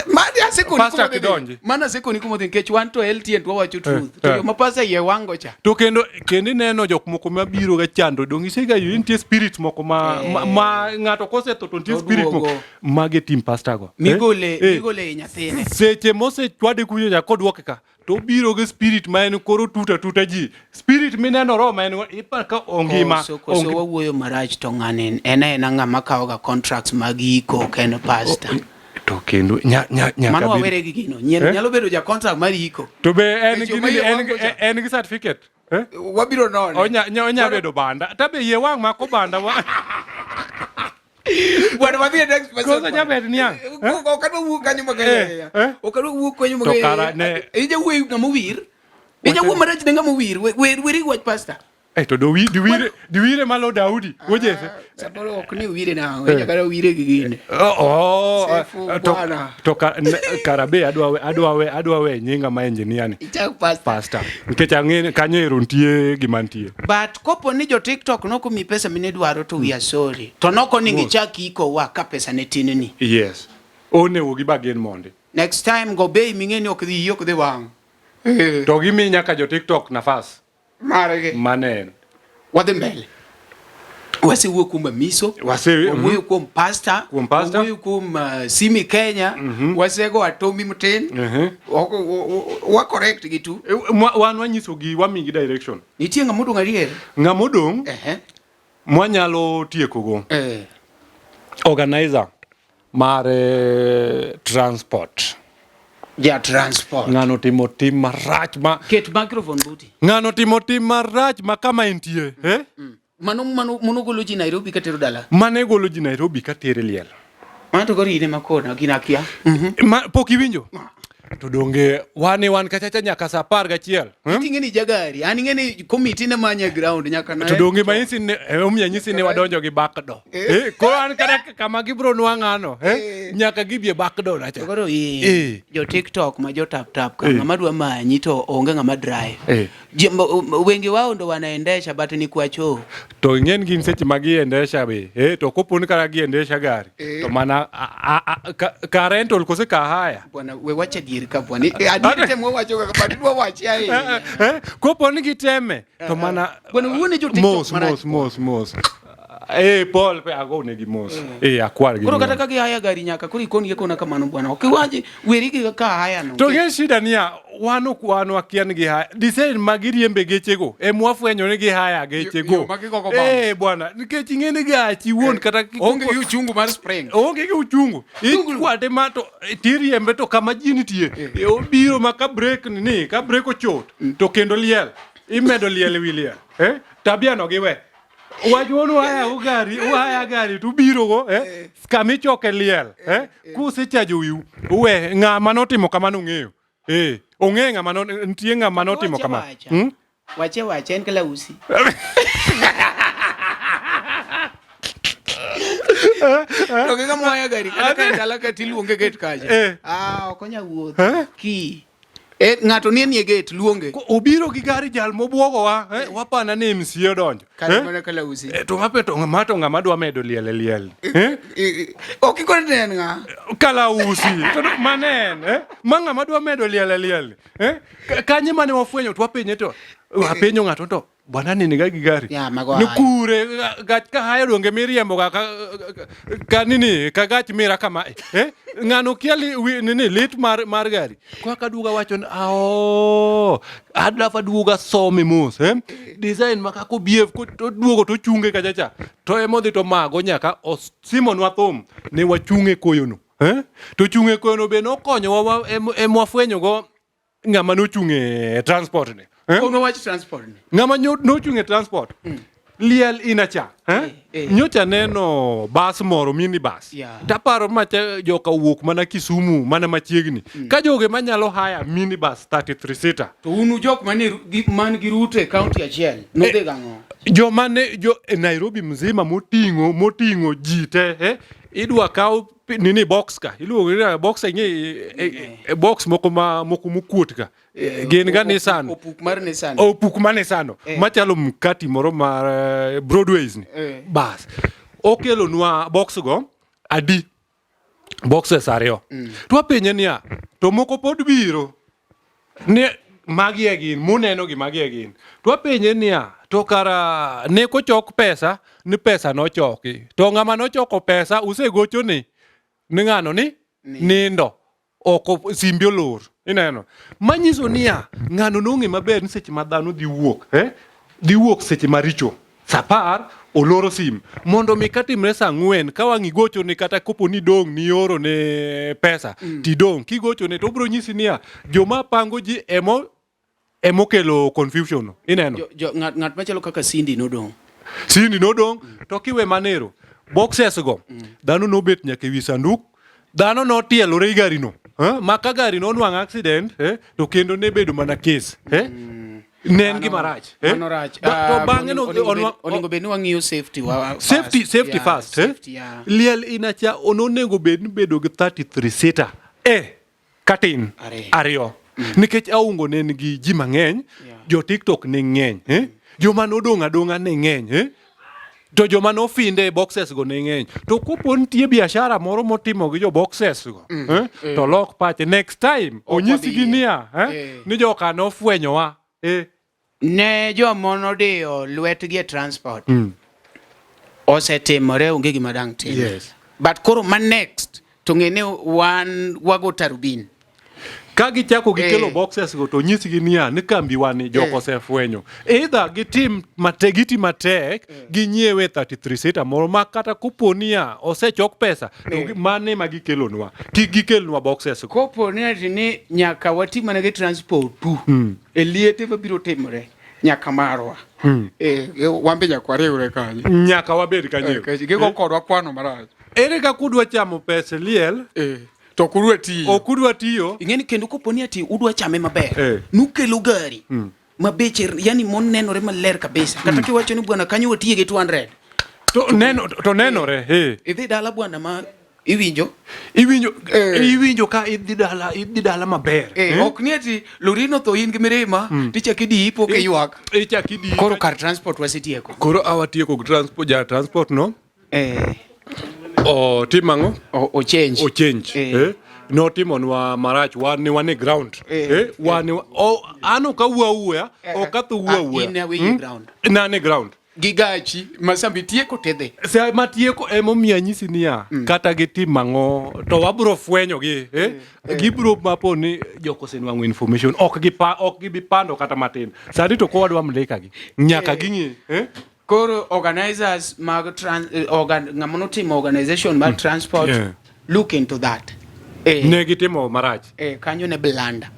Mani asekoni Pastor kuma odhi. kidonji. Mano asekoni kuma odhi nikech wan to LTN to wawacho truth. To eh. joma pastor iye wang'go cha. To kendo ineno jok moko mabiro ga chando dong isega yudo nitie spirit moko ma ng'ato kosetho to nitie spirit moko Oduogo. mage tim pastor go. Migole Eh? Eh. migole i nyathine. Seche mosechwade kucho cha kodwoke ka to obiro gi spirit ma en koro tuta tuta ji. Spirit mineno roho ma en go ipa ka ongima. Koso wawuoyo marach to ng'ani en aena ng'ama kawoga contracts mag iko ok en pastor. To kendo nya nya nyaka Mano bed- wawere gi gino. Nyien Eh? nyalo bedo ja contract mar iko. To be en Nikech gi joma iye en wang' go cha. en gi certificate. Eh? Wabiro none. Onya bedo banda. Ta be yie wang' mako banda wa. Bwana wadhi e next person. Koso nya bet niang'. Eh? Ok adwa wuok kanyo Eh, magaye. eh? Ok adwa wuok kanyo To magaye. kara ne- Ija wuoyo ng'ama owir. Ija wuoyo marach ne ng'ama owir. Wer weri wach pastor. Eh, to do diwire diwire malo Daudi wojese. Samoro ok ni wire na, eh. Kata wire gi gine. Oh, oh eh, to, to ka, karabe adwa we adwa we adwa we nyinga ma engineer ni. Ichak pastor. Pastor. Nikech ang'e kanyo ero nitie gima nitie. But kopo ni jo TikTok noko mi pesa mine dwaro to we are sorry. To noko ni gichak iko wa ka pesa ne tin ni. Yes. Onego gibagen mondi. Next time go bei ming'e ni ok dhi ok dhi wang'. To gimi nyaka jo TikTok nafas. Margi. Mano en. Wadhi mbele. Wasewuoyo kuom Amiso. Wawuoyo kuom pasta. Kuom pasta. Wawuoyo kuom Simi Kenya. Wasego Atomi matin. Wa correct gi tu. Wan wanyiso gi wamigi direction. Nitie ng'ama odong' adier? Ng'ama odong' mwanyalo tiekogo. Organizer mar transport. Ja transport. Ng'ano timo tim marach ma Ket microphone buti. Ng'ano timo tim marach ma kama entie, eh? Mano mano mano golo ji Nairobi katero dala. Mane golo ji Nairobi katere liel. Mano to koro in ema kona gina akia. Ma pok iwinjo? To donge wan e wan kachacha nyaka saa 11. Hmm? Iting'e ni jagari, an ing'e ni komiti ne manye ground nyaka na. To donge manyisi ni omiyo anyisi ni wadonjo gi backdoor. Eh, koro an kata kama gibro nwang'ano, eh, nyaka gibi e backdoor nacha. To koro in Eh. jo TikTok ma jo tap tap ka Eh. ng'ama dwa manyi to onge ng'ama drive. Eh. Wengi wao ndo wanaendesha but ni kwa choo. To ing'en gin seche ma giendesha be, eh, to kopo ni kata giendesha gari, to mana ka rental kose ka haya. Bwana we wacha adier ka bwana. Adier temo wacho kaka but idwa wache ahinya. Kopo ni giteme, to mana Bwana wuone jo TikTok mos marach. mos mos mos. Eh, Paul pe ago negi mos. Eh, akwar gi. Koro kata ka gihaya gari nyaka koro ikon gi kona kamano bwana. Ok iwaji weri gi ka haya no. To ng'e shida niya, wan ok wan wakia ni gihaya. Design ma giriembe gechego, em wafwenyo ni gihaya gechego. Yo, ma gigogo bumps. Eh, bwana, nikech ing'e ni gachi wuon kata Onge gi uchungu mar spring. Onge gi uchungu. Ikwade ma to tiriembe to kama ji nitie. Obiro ma ka brake ni, ka brake ochot, to kendo liel. Imedo liel e wi liel. Eh? Tabia no giwe. Wach wuon uhaya go gari, uhaya gari to ubiro go, eh? Kama ichoke liel, eh? Kusechajo wiu, uwe ng'ama notimo kamano ong'eyo. Eh, ong'e ng'ama no, nitie ng'ama notimo kama. Wache wacha. Wache wacha en kalausi. To gi ng'ama haya gari kata ka en dala ka tiluonge gate kacha. Ah, ok onya wuotho. Ki. Eh, ng'ato nie nie gate luonge. Obiro gi gari jal mobwogowa, eh, wapana ni MCA odonjo. Kare Eh? mana kalausi. Eh, to mape to ng'ama to ng'ama dwa medo liel e liel. Eh? Ok ikone ne en ng'a? Kalausi. To mane en, eh? Ma ng'ama dwa medo liel e liel. Eh? Kanye mane wafwenyo to wapenje to wapenjo ng'ato to bwana nini ga gi gari. Ya, mago Ni haya. kure gach ka haya donge miriembo ga ka nini ka gach mira kama eh? Ng'ano kia li, wi, nini lit mar gari. Kwa kaduoga wacho ni ao adwa duoga some mos eh? Design ma kaka obehave to duogo to chunge kacha cha. To emodhi to mago nyaka osimonwa thum ne wachung' e koyono. Eh? To chung' e koyono be nokonyowa emwafwenyo go ng'ama nochung' e transport ni. Eh? Kono wach transport ni. Ng'ama nochung' e transport. Liel inacha. Eh? Nyocha neno bus moro minibus. Taparo macha joka wuok mana Kisumu mana machiegni. Ka joge manyalo hire minibus 33 seater. To unu jok mane man gi route e county achiel nodhi gang'o? Joma ne jo e Nairobi mzima moting'o ji te, eh? Idwa kaw nini box ka. Iluongo ni box ing'e box moko ma moko mokuot ka. Gin ga Nissan. Opuk mar Nissan. Opuk mar Nissan. Machalo mkati moro mar Broadways ni. Bas. Okelonwa box go adi? Boxes ariyo. To wapenje niya, to moko pod biro. Ne magi e gin, muneno gi magi e gin. To wapenje niya, to kara ne kochok pesa, ni pesa nochoki. To ng'ama nochoko pesa usegochone ni ng'ano ni nindo. Oko simbi olor. Ineno? Manyiso niya, ng'ano nong'e maber ni seche ma dhano dhi wuok, eh? Dhi wuok seche maricho. Sa 10 oloro sim. Mondo mi katimre sa 4 ka wang' igochone kata kopo ni dong' nioro ne pesa, tidong'. Kigochone to obiro nyisi niya, joma pango ji emokelo confusion no. Ineno? Ng'at machalo kaka Cindy nodong'. Cindy nodong', to kiwe manero, boxes go, dhano nobet nyaka ewi sanduk, dhano notielore i gari no. Ma ka gari nonwang'o accident, to kendo ne bedo mana case. Ne en gima rach. Eh? Mano rach. Ba, to Ah, bang'e no onego bed ni wang'iyo safety wa first. Safety Yeah, first, eh? safety, yeah. Liel inacha ononego bed ni bedo gi 33 seater. Eh, katin. Ariyo. Ariyo. Nikech aungo ne nigi ji mang'eny, Yeah. jo TikTok ne ng'eny, eh? Joma nodong' adong'a ne ng'eny, eh? To joma nofinde e boxes go ne ng'eny. To kopo nitie biashara moro motimo gi jo boxes go, eh? To lok pache. Next time, Ok onyisgi wadhiye. niya, eh? Eh. Ni joka nofwenyowa. Eh. Ne joma nodiyo lwetgi e transport. Osetimore onge gima dang' tim. Yes. But koro ma next to ng'e ni wan wago tarubin. Ka gichako gikelo Eh. boxes go to nyisgi niya ni kambi wani jok Eh. osefwenyo. Either gitim matek, giti matek, ginyiewe 33 seater moro ma kata kopo niya osechok pesa to Eh. mane ema gikelonwa. Kik gikelnwa boxes go. Kopo ni ati ni nyaka wati mana gi transport tu. E liete mabiro timore nyaka marwa. Eh, wan be nyaka wariwre kanyo. Nyaka wabed kanyo. Eh, gigo kodwa kwano marach. Ere kaka udwa chamo pes liel, Eh, to ok udwa tiyo. ok udwa tiyo, Ing'e ni kendo kopo ni ati udwa chame maber. Eh. Nukelo gari. Ma beche yani monenore maler kabisa. Kata kiwacho ni bwana kanyo watiye gi 200. to neno to nenore, eh. Idhi dala bwana ma iwinjo. Iwinjo Eh. iwinjo ka idhi dala idhi dala maber. Eh, ok ni ati lorino tho in gi mirima tichak idhi ipo kiywak. Ichak idhi. Koro kar transport wasetieko. Koro awatieko gi transport ja transport no. Eh, Otim ang'o? o change. O change. Eh. Eh? Notimonwa marach wan ne wan e ground. Eh. Eh? Wan ne o an ok awuo awuoya, Eh, ok atho wuo ah, awuoya. in ne awinjo e ground. Nan e ground. Gi gachi ma sama itieko tidhi. Sa matieko emomiyo anyisi niya, kata gitim ang'o to wabro fwenyogi eh? Gibro mapo ni jok osenwang'o information ok gipa, ok gibi pando kata matin. Sani to kowadwa mlika gi nyaka ging'e eh? Koro organizers mag trans, organ, ng'ama notimo organization mar transport Yeah. look into that. Eh, Ne gitimo marach. kanyo ne blanda.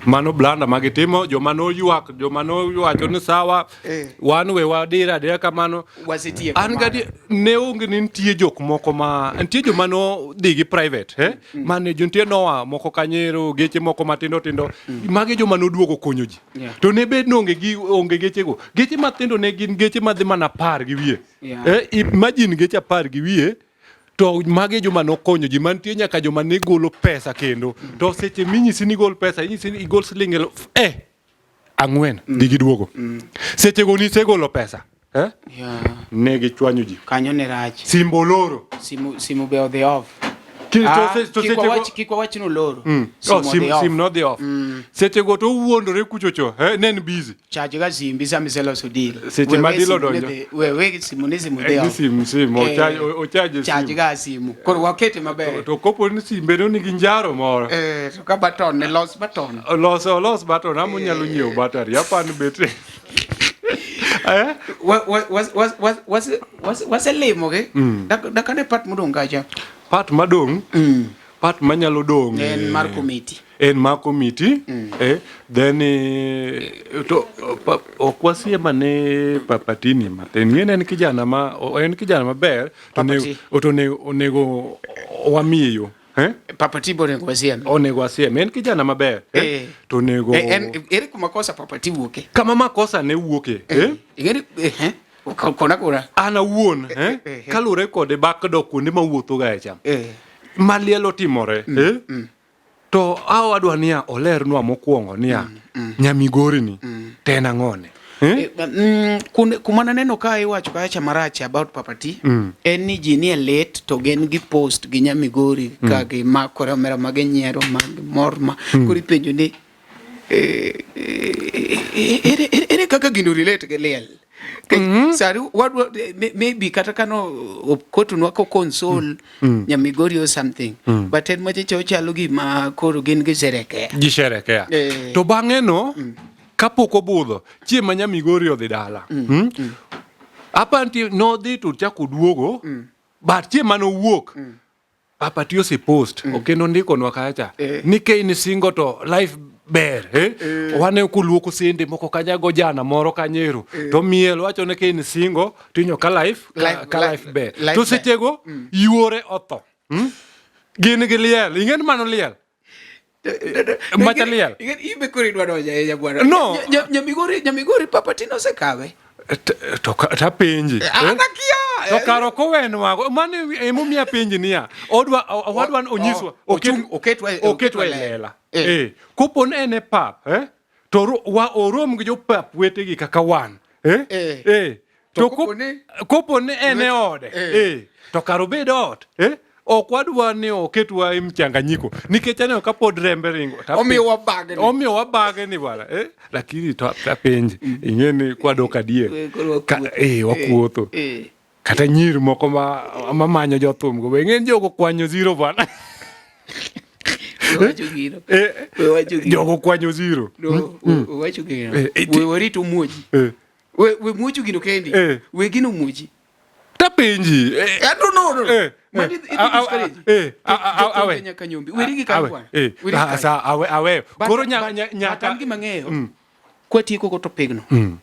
Mano blanda ma gitimo, joma noywak, joma nowacho ni sawa, Eh. wan we wadira adira kamano. Wasetieko. An gadi ne onge ni nitie jok moko ma nitie joma nodhi gi private eh? Mane jo nitie noa moko kanyero geche moko matindo tindo magi joma noduogo konyo ji Yeah. to ne bed ni onge gi onge gechego geche matindo ne gin geche madhi mana 10 gi wiye Yeah. eh, imagine geche 10 gi wiye to magi joma nokonyo ji mantie nyaka joma ne golo pesa kendo to seche minyisi ni gol pesa inyisi ni igol siling 4,000 dhi giduogo sechego nisegolo pesa eh? Yeah. Ne gichwanyo ji Kanyo ne rach. simbo oloro Simu be odhi off. Ki- to Ah, to kik sechego- kik wawach ni oloro. Mm. Simu Oh, sim, odhi off. sim nodhi off sechego to owuondore kuchocho eh, ne en busy Charge ga simbi sama iseloso deal. Seche ma Wewe deal simu odonjo. ne Wewe simu ni simu dhi Eh, ni off. sim sim Eh, ochaje Charge sim ga simu. Koro wakete maber. to kopo ni simbe no nigi njaro moro Eh, to ka button ne los button. olos olos button ama onyalo nyiewo battery apani bet eh? Waselimo gi. Dakane part modong' kacha. Part madong' part manyalo dong' En mar committee. En mar committee then to ok wasiem ane Papatini matin ng'eni en kijana ma en kijana maber to Papati. to onego wamiye yo eh? Papati be onego wasiem. Onego wasiem en kijana maber eh? Eh. To onego En ere kuma kosa Papati wuoke? Kama makosa ne wuoke eh? Ing'eni eh kona kona. An awuon eh? Kaluwore kode bak dok kuonde mawuotho ga e cha maliel otimore eh? To awadwa niya olernwa mokwongo niya Nyamigori ni to en ang'one eh? Kuma naneno ka iwacho kacha marach about Papati en ni ji nie lit to gin gi post gi Nyamigori ka gimakore omera ma ginyiero ma gimor ma koro ipenjo ni ere kaka gino relate gi liel Sani wadwa maybe kata kano okotonwa ko console Nyamigori or something but en machacha ochalo gima koro gin gisherekea. Gisherekea. To bang'e no kapok obudho chieng' ma Nyamigori odhi dala apa nitie nodhi to ochako oduogo but chieng' mane owuok Papa T osepost kendo ondikonwa kacha ni ka in single to life ber eh? Waneno koluoko sende moko kanya go jana moro kanyero to miel wacho ni ka in single to inyo ka life ka life ber to sechego yuore otho gin gi liel ing'e ni mano liel. Macha liel. Ibe koro idwa donjo ahinya bwana. No. Nyamigori, Nyamigori Papa Tino osekawe. To tapenji. An akia. To kar ok owenwago mano emomiyo apenji niya odwa owadwa onyiswa oketwa oketwa e lela. Eh. Kopo ni en e pap eh, to wa orom gi jopap wetegi kaka wan. Eh? Eh. To kopo ni en e ode eh, to kar obed ot eh, ok wadwa ni oketwa e mchanganyiko nikech aneno ka pod rembe ringo. Omiyo wabagni. Omiyo wabagni bwana eh, lakini to apenji ing'e ni kwadok adier eh, wakuotho eh, kata nyiri moko ma mamanyo jothum go be ing'e ni jogo kwanyo zero bwana. Jogo kwanyo zero. Wacho gino. We warito muoji. We we muocho gino kendi. We gino muoji. Tapenji. I don't know. Eh, Mani eh, eh, awe. Nyaka nyombi. Weri gi kanyo bwana. Eh, sa awe awe. Koro nyaka an gima ng'eyo. Mm. Kwatieko go topigno. Mm.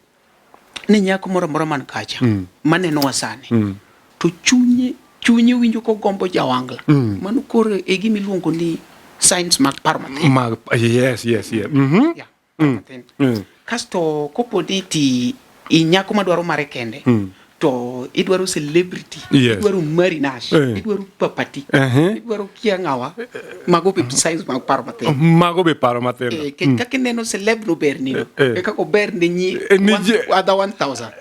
Ni nyako moro amora man kacha. Mm. Manenowa sani. Mm. To chunye chunye winjo kogombo jawangla. Mm. Mano koro e gima iluongo ni science mag paro mathin. Mag, yes, yes, yes. Mm -hmm. Yeah. Mm. Mm. Kasto kopo ni ti inyako madwaro mare kende mm. to idwaro celebrity yes. idwaro Mary Nash eh. idwaro Papati uh -huh. idwaro kia ng'awa mago be size mag paro mathin mago be paro mathin eh, mm. kaka ineno celeb no ber ni no eh. e kaka ober ne nyi eh, ni other 1000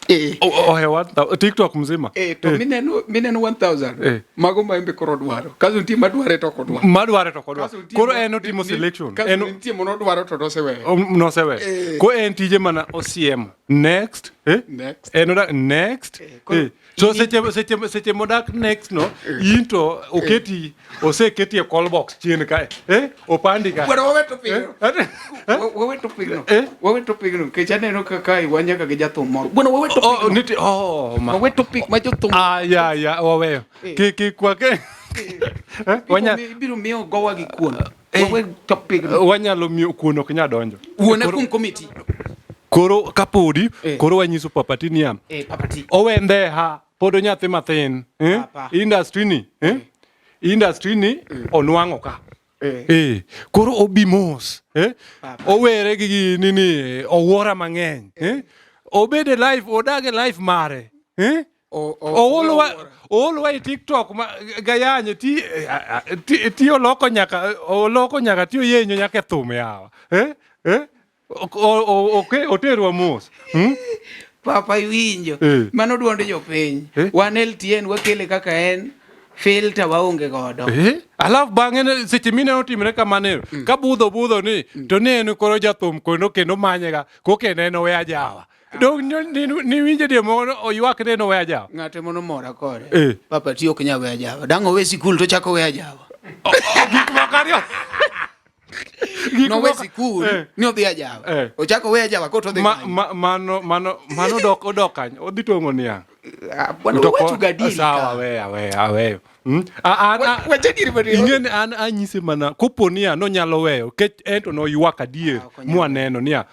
Eh. Ohewa TikTok mzima. Eh, to eh. mineno mineno 1000. Eh. Mago maembe koro dwaro. Kaso nitie madware to ok odwar. Madware to ok odwar. Koro en otimo selection. Kaso nitie monodwaro to noseweyo. Noseweyo. Eh. Ko en tije mana osiemo. Next. Eh? Next. En odak next. Eh, koro, eh. So seche seche seche modak next no, eh. in to oketi oseketi e call box chien kae. Eh? Opandi ka. Bwana wawe topic no. Eh? eh? Wawe topic no. Eh? Wawe topic no. Kech aneno kaka iwa nyaka gi jathum moro. Bwana wawe topic oh, no. Niti, oh, ma. Wawe topic ma jothum. Ah, ya ya waweyo. Eh. Ki ki kwa ke. Eh? Wanya ibiro miyo gowa gi kuon. Eh. Wawe topic no. Wanyalo miyo kuon ok nyal donjo. Wuone kuom committee. Koro kapodi eh. Koro wanyiso Papati niya. Eh, Papati. Owende ha pod onyathi mathin. Eh? Industry ni. Eh? Eh. Industry ni mm. onwang'o ka. Eh. Eh. Koro obi mos. Eh? Owere gi nini owuora mang'eny. Eh. Eh? Obed e life, odag e life mare. Eh? Oolowa oolowa e TikTok ma gayanye ti ti, ti oloko nyaka oloko nyaka ti oyenyo nyaka e thum yawa. Eh? Eh? Ok oterwa mos. Hmm? Papa iwinjo. Eh. Mano duond jopiny. Eh? Wan LTN wakele kaka en filter waonge godo. Eh? Alafu bang'e seche mineno timre kamano mm. ka budho budho ni mm. to ne en koro jathum kendo kendo manyega koke ne en owe ajawa. Ah. Dong niwinjo die moro oywak ne en owe ajawa. Ng'ate mono mora kode. Eh. Papa ti ok nyal we ajawa. Dang' owe sikul to chako we ajawa. Gik moko ariyo. Nowe sikul eh. ni odhi ajawa. Eh. Ochako we ajawa koto odhi ma, ma, mano mano mano dok odok kanyo odhi tong'o niang'. Ah, bwana wacho gadieri. Sawa we awe aweyo. Hmm? Ing'e ni an anyise mana kopo niya nonyalo weyo kech en to noywak adier ah, mwaneno niya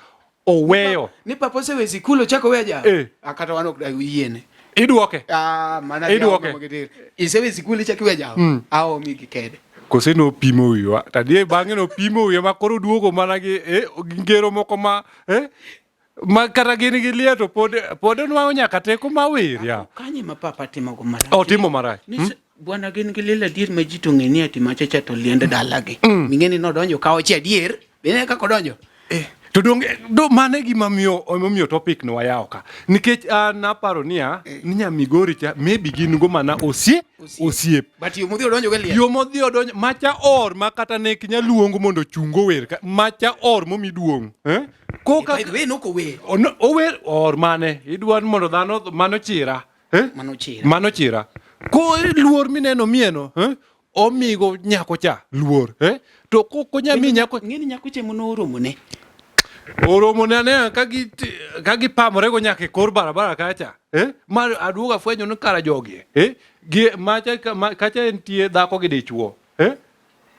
oweyo. Ni papa osewe sikul ochako we ajawa. Eh. Akata wan ok yiene. Idwoke. Ah, mana idwoke. Isewe sikul ichako we ajawa. Mm. Aomi gi kede. Kose nopimo wiwa. To adier bang'e nopimo wiwa ma koro duogo mana gi eh, gi ngero moko ma eh, ma kata gin gi liet to pod pod onwang'o nyaka teko ma wer ya. Kanye ma papa timo go marach. Otimo marach. Ni hmm? Bwana gin gi liel adier ma ji to ng'e ni ati machacha to liend dalagi. Mm. Ming'e ni nodonjo kawo chi adier. Bine kaka odonjo. Eh. To donge do mano e gima miyo emomiyo topic no wayawo ka. Nikech an naparo niya eh. ni nya Migori cha maybe gin go mana osie osiep. But yo modhi odonjo go liel. Yo modhi odonjo macha or ma kata ne kinya luongo mondo ochung ower ka macha or momi duong'. Eh? Koka By the way nok ower. Ower or mane idwa mondo dhano mano chira. Eh? Mano chira. Mano chira. Ko luor mineno mieno, eh? Omigo nyako cha luor, eh? To ko nyami nyako ng'eni nyako cha mono oromone. Oromone ane ka gi ka gipamore go nyaka e kor barabara kacha, eh? Ma aduogo afwenyo ni kara jogi, eh? Gi macha kacha entie dhako gi dichuo, eh?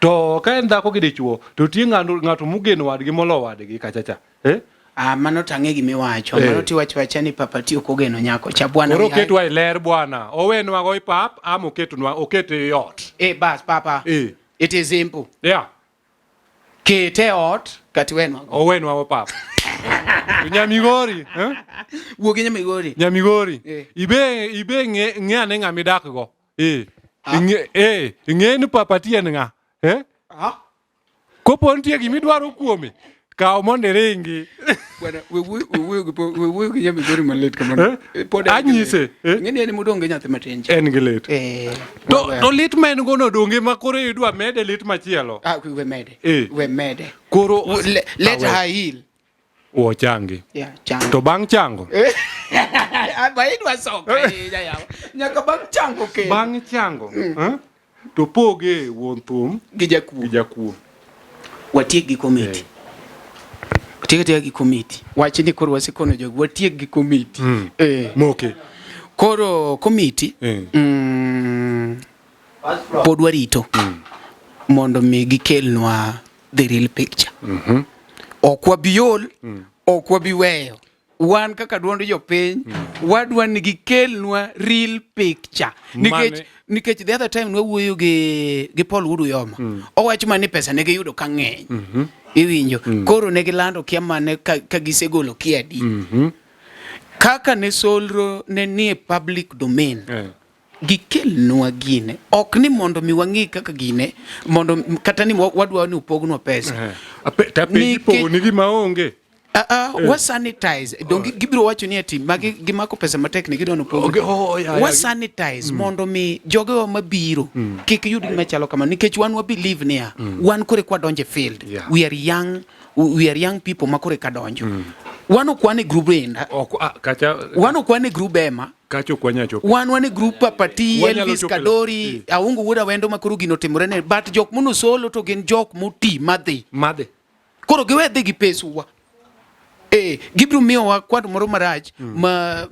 To ka en dhako gi dichuo to tie ng'ato ng'ato mogeno wadgi molo wadgi kacha cha. Eh? Ah, mano tang'e gima iwacho. Eh. Mano tiwacho wacha ni papa ti ok ogeno nyako cha bwana. Koro oketwa e ler bwana. Owenwa go e pap ama oketnwa okete e ot. Eh, bas papa. Eh. It is simple. Yeah. Kete e ot kata iwenwa go. Owenwa go pap. To Nyamigori, eh? Wuo gi Nyamigori. Nyamigori. Eh. Ibe ibe ng'e ng'e ane ng'ama idak go. Eh. Ing'e eh ing'e ni papa ti en ng'a? Eh? Ah. Kopo nitie gima idwaro kuome, kaw mondo iringi. Bwana, we wuoyo gi we wuoyo gi Nyamigori malit kamano. Eh? Pod en gi Anyise, lit. eh? Ing'e ni en modong' gi nyathi matin cha. En gi lit. Eh. To lit ma en go no donge ma koro idwa mede lit machielo. Ah, we mede. Eh. We mede. Koro Let Awe. her heal. Ochangi. Yeah, chango. To bang' chango, Ba idwa soka ahinya yawa. Nyaka bang' chango kendo. bang' chango, eh, to poge wuon thum Gi jakuo. gi jakuo. Watiek gi komiti. Eh. Watiek atieka gi komiti. Wach ni koro wasekono jogi watiek gi komiti. Eh. Moke. Koro komiti Eh. pod warito mondo mi gikelnwa the real picture. Ok wabi ol, ok wabi weyo. Wan kaka duond jopiny, wadwa ni gikelnwa real picture. Nikech Mane- nikech the other time nwawuoyo gi Paul Wuod Uyoma. Owacho mana ni pesa ne giyudo ka ng'eny. Iwinjo. Koro ne gilando kia mane ka gisegolo kia adi. Kaka ne solro ne nie public domain. Gikelnwa gine. Ok ni mondo mi wang'i kaka gine, mondo kata ni wadwa ni upognwa pesa. Tapenji pogo ni gima onge. Wa sanitize. Donge gibiro wacho ni ati magi gimako pesa matek ni gidwa ni upog. Okay, oh, yeah, Wa yeah. sanitize mondo mi jogewa mabiro kik yud gima chalo kama nikech wan wa believe niya wan kore kwa donje field. Yeah. We are young, we are young people ma kore ka donjo. Wan ok wan e group enda. Ok, ah, kacha Wan ok wan e group ema. kacha ok wanyal chopo. Wan e group Papati, Wanyalo Elvis chopo e- Kadori, Aungu Wuod Awendo ma koro gino otimore ne. But jok mono solo to gin jok moti madhi. Madhi. Koro giwe dhi gi pesuwa. Gibiro miyowa kwan moro marach ma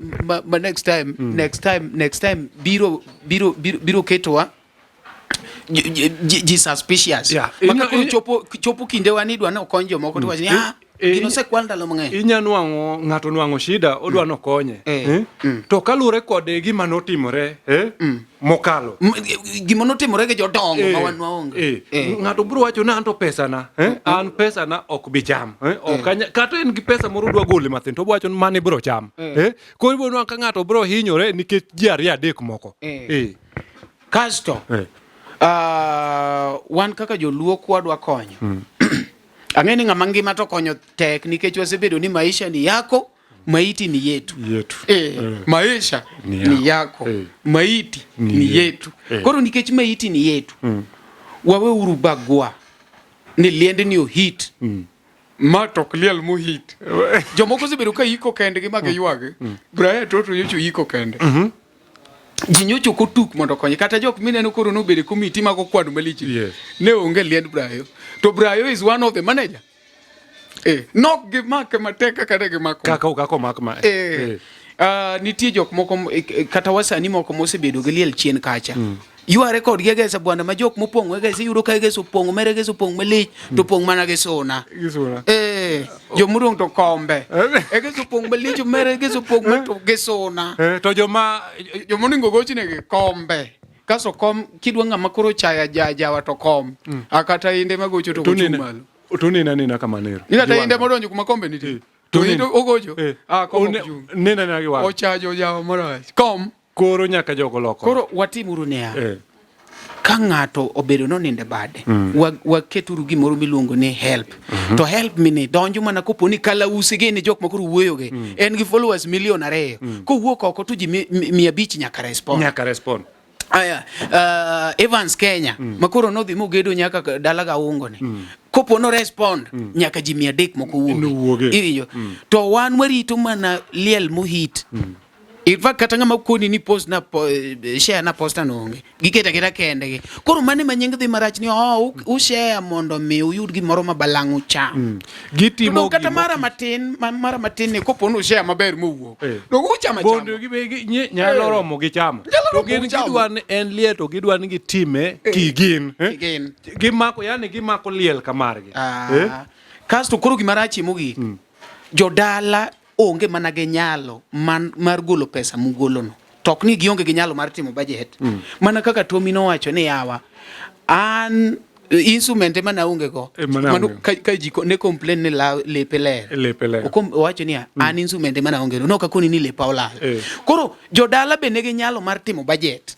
next time, next time, next time biro, biro, biro, biro ketowa ji suspicious. Yeah. Maka koro chopo kinde wa ni idwa ni okony jomoko to wacho ni, gino osekwal ndalo mang'eny. Inya nwang'o ng'ato nwang'o shida odwa ni okonye. To kaluwore kod gima notimore, mokalo. Gima notimore gi jodongo ma wan waonge. Ng'ato biro wacho ni an to pesana, an pesana ok bi cham. Ok anya, kata en gi pesa moro odwa gole mathin to obiro wacho ni mano ibiro cham. Koro ibiro nwang'o ka ng'ato biro hinyore nikech ji ariyo adek moko. Kasto, wan kaka joluo kwadwa konyo. Ang'e ni ng'ama ngima to konyo tek nikech wasebedo ni maisha ni yako, maiti ni yetu. Yetu. Maisha Ni ni yako. yako, maiti ni yetu. Koro nikech maiti ni yetu, waweuru bagua ni liend ni ohit. Ma to ok liel mohit. Jomoko osebedo ka yiko kendgi ma giywagi. Brian Toto nyocha oyiko kende. Ji nyocha ok otuk mondo okonye. Kata jok mineno koro nobedo e komiti mago kwano malich. Ne onge liend Brayo. To Brayo is one of the manager. Nok gimake matek kaka ne gimako. Kaka omak ma. Nitie jok moko kata wasanii moko mosebedo gi liel chien kacha. Yware kodgi Egesa bwana ma jok mopong'o Egesa iyudo ka Egesa opong'o mere Egesa opong' malich to opong' mana gi suna. Gi suna. Jomodong' to kombe. Egesa opong' malich mere Egesa opong' ma to gi suna. To joma jomoningo gochne gi kombe. Kaso kom kidwa ng'ama koro chaya jajawa to kom. A kata inde magocho to To gocho nene. malo. To nena nena kama nero. Ni kata inde modonjo kuma kombe nitie. To inde ogocho. Ah, kom ok chung'. Nena nena gi wang'. Ochajo jawa marach. Kom. Koro nyaka jogo loko. Koro watimuru niya. Ka ng'ato obedo nonindo e bade, waketuru gimoro miluongo ni help. To help mini donjo mana kopo ni kalausi gi ni jok ma koro wuoyo gi. En gi followers milion 2. Kowuok oko to ji 500 nyaka respond. Nyaka respond. Aya, Evans Kenya, ma koro nodhi mogedo nyaka dala ga ungo ni. Kopo no respond, nyaka ji 300 moko wuogi. Nowuogi. Iwinjo? To wan warito mana liel mohit. In fact, kata ng'ama koni ni post na share na posta no onge. Giketo aketa kendgi. Koro mane ma nying dhi marach ni, oh, u share mondo mi uyud gimoro ma balang' ucham. Gitimo To kata gimo mara matin, mara matin ni kopo no share maber mowuok. Dong uchamo achama. Bondo gi be gi, nye, nyalo romo gi chamo. Nyalo To romo gin gi chamo. gidwa ni en liel to gidwa ni gitime kigin. Kigin. Gimako, yani gimako liel kamargi. Kasto koro gima rach mogik. Jodala onge mana gi nyalo mar golo pesa mugolono. To ok ni gionge gi nyalo mar timo budget. Mana kaka Tommy nowacho ni yawa, an Instrument ema naonge go. Ema naonge Mano go. ka ji ne complain ni lepe ler. Lepe ler. Owacho niya, an instrument ema naonge go. Nok akoni ni lepa olal. Koro jodala be nigi nyalo mar timo budget.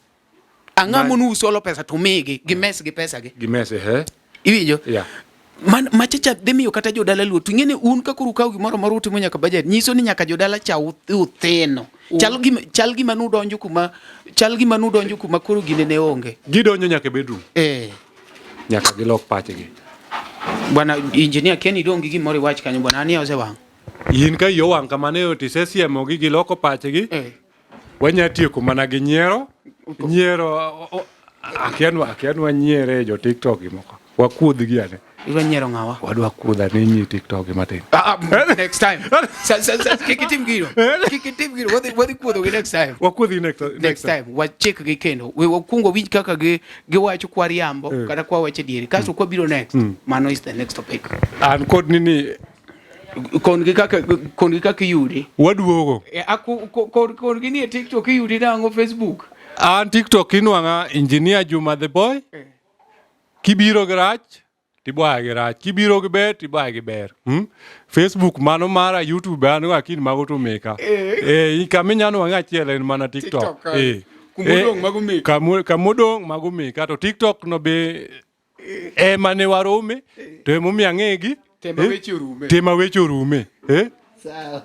Ang'o mono usolo pesa to migi, gimes gi pesa gi. Gimese, he? Iwinjo? Yeah. Man, machacha dhi miyo kata jodala luor. To ing'e ni un ka koro ukawo gimoro amora utimo nyaka budget, nyiso ni nyaka jodala cha uthino. Chal gima chal gima nudonjo kuma chal gima nudonjo kuma koro gine ne onge. Gidonjo nyaka e bedroom. Nyaka gilok pachgi. Bwana engineer Ken idong' gi gimoro iwach kanyo bwana an iya osewang'. In ka iyi owang' kamano to isesiemogi giloko pachgi. Wanya tieko mana gi nyiero. Nyiero akia akia nyiere jo TikTok gi moko. Wakuodh gi ane. Idwa nyiero ng'awa? Wadwa kuodh ane nyi TikTok gi matin. Next time. Sa, kik itim gino. Kik itim gino. Wadhi kuodho gi next time. Wakuodh gi next, next time. Wachik gi kendo. We wakwong wawinj kaka gi giwacho kwa riambo kata kwa wacho adieri. Kasto kwa biro next. Mano is the next topic. An kod nini Kon gi kaka kon gi kaka iyudi. Waduogo. Kon gi ni e TikTok iyudi nang'o Facebook? An TikTok inwang'a Engineer Juma the Boy. Kibiro gi rach tibwaye gi rach, kibiro gi ber tibwaye gi ber. Facebook mano mara, YouTube an go akin mago to meka. Kama inya nwang'e achiel en mana TikTok. TikTok, Kumodong' mago meka. Kamodong' mago meka to TikTok no be ema ne warome to emomiyo ang'egi. Tema weche orume. Tema weche orume. Sawa.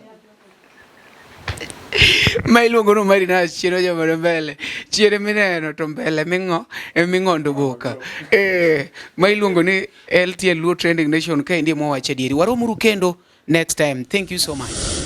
Ma iluongo ni Omari Nash chiero joma mbele. Chiere mineno to mbele ming'o eming'ondo boka. Ma iluongo ni LTN Luo Trending Nation ka endi ema wawacho adieri. Waromuru kendo next time. Thank you so much.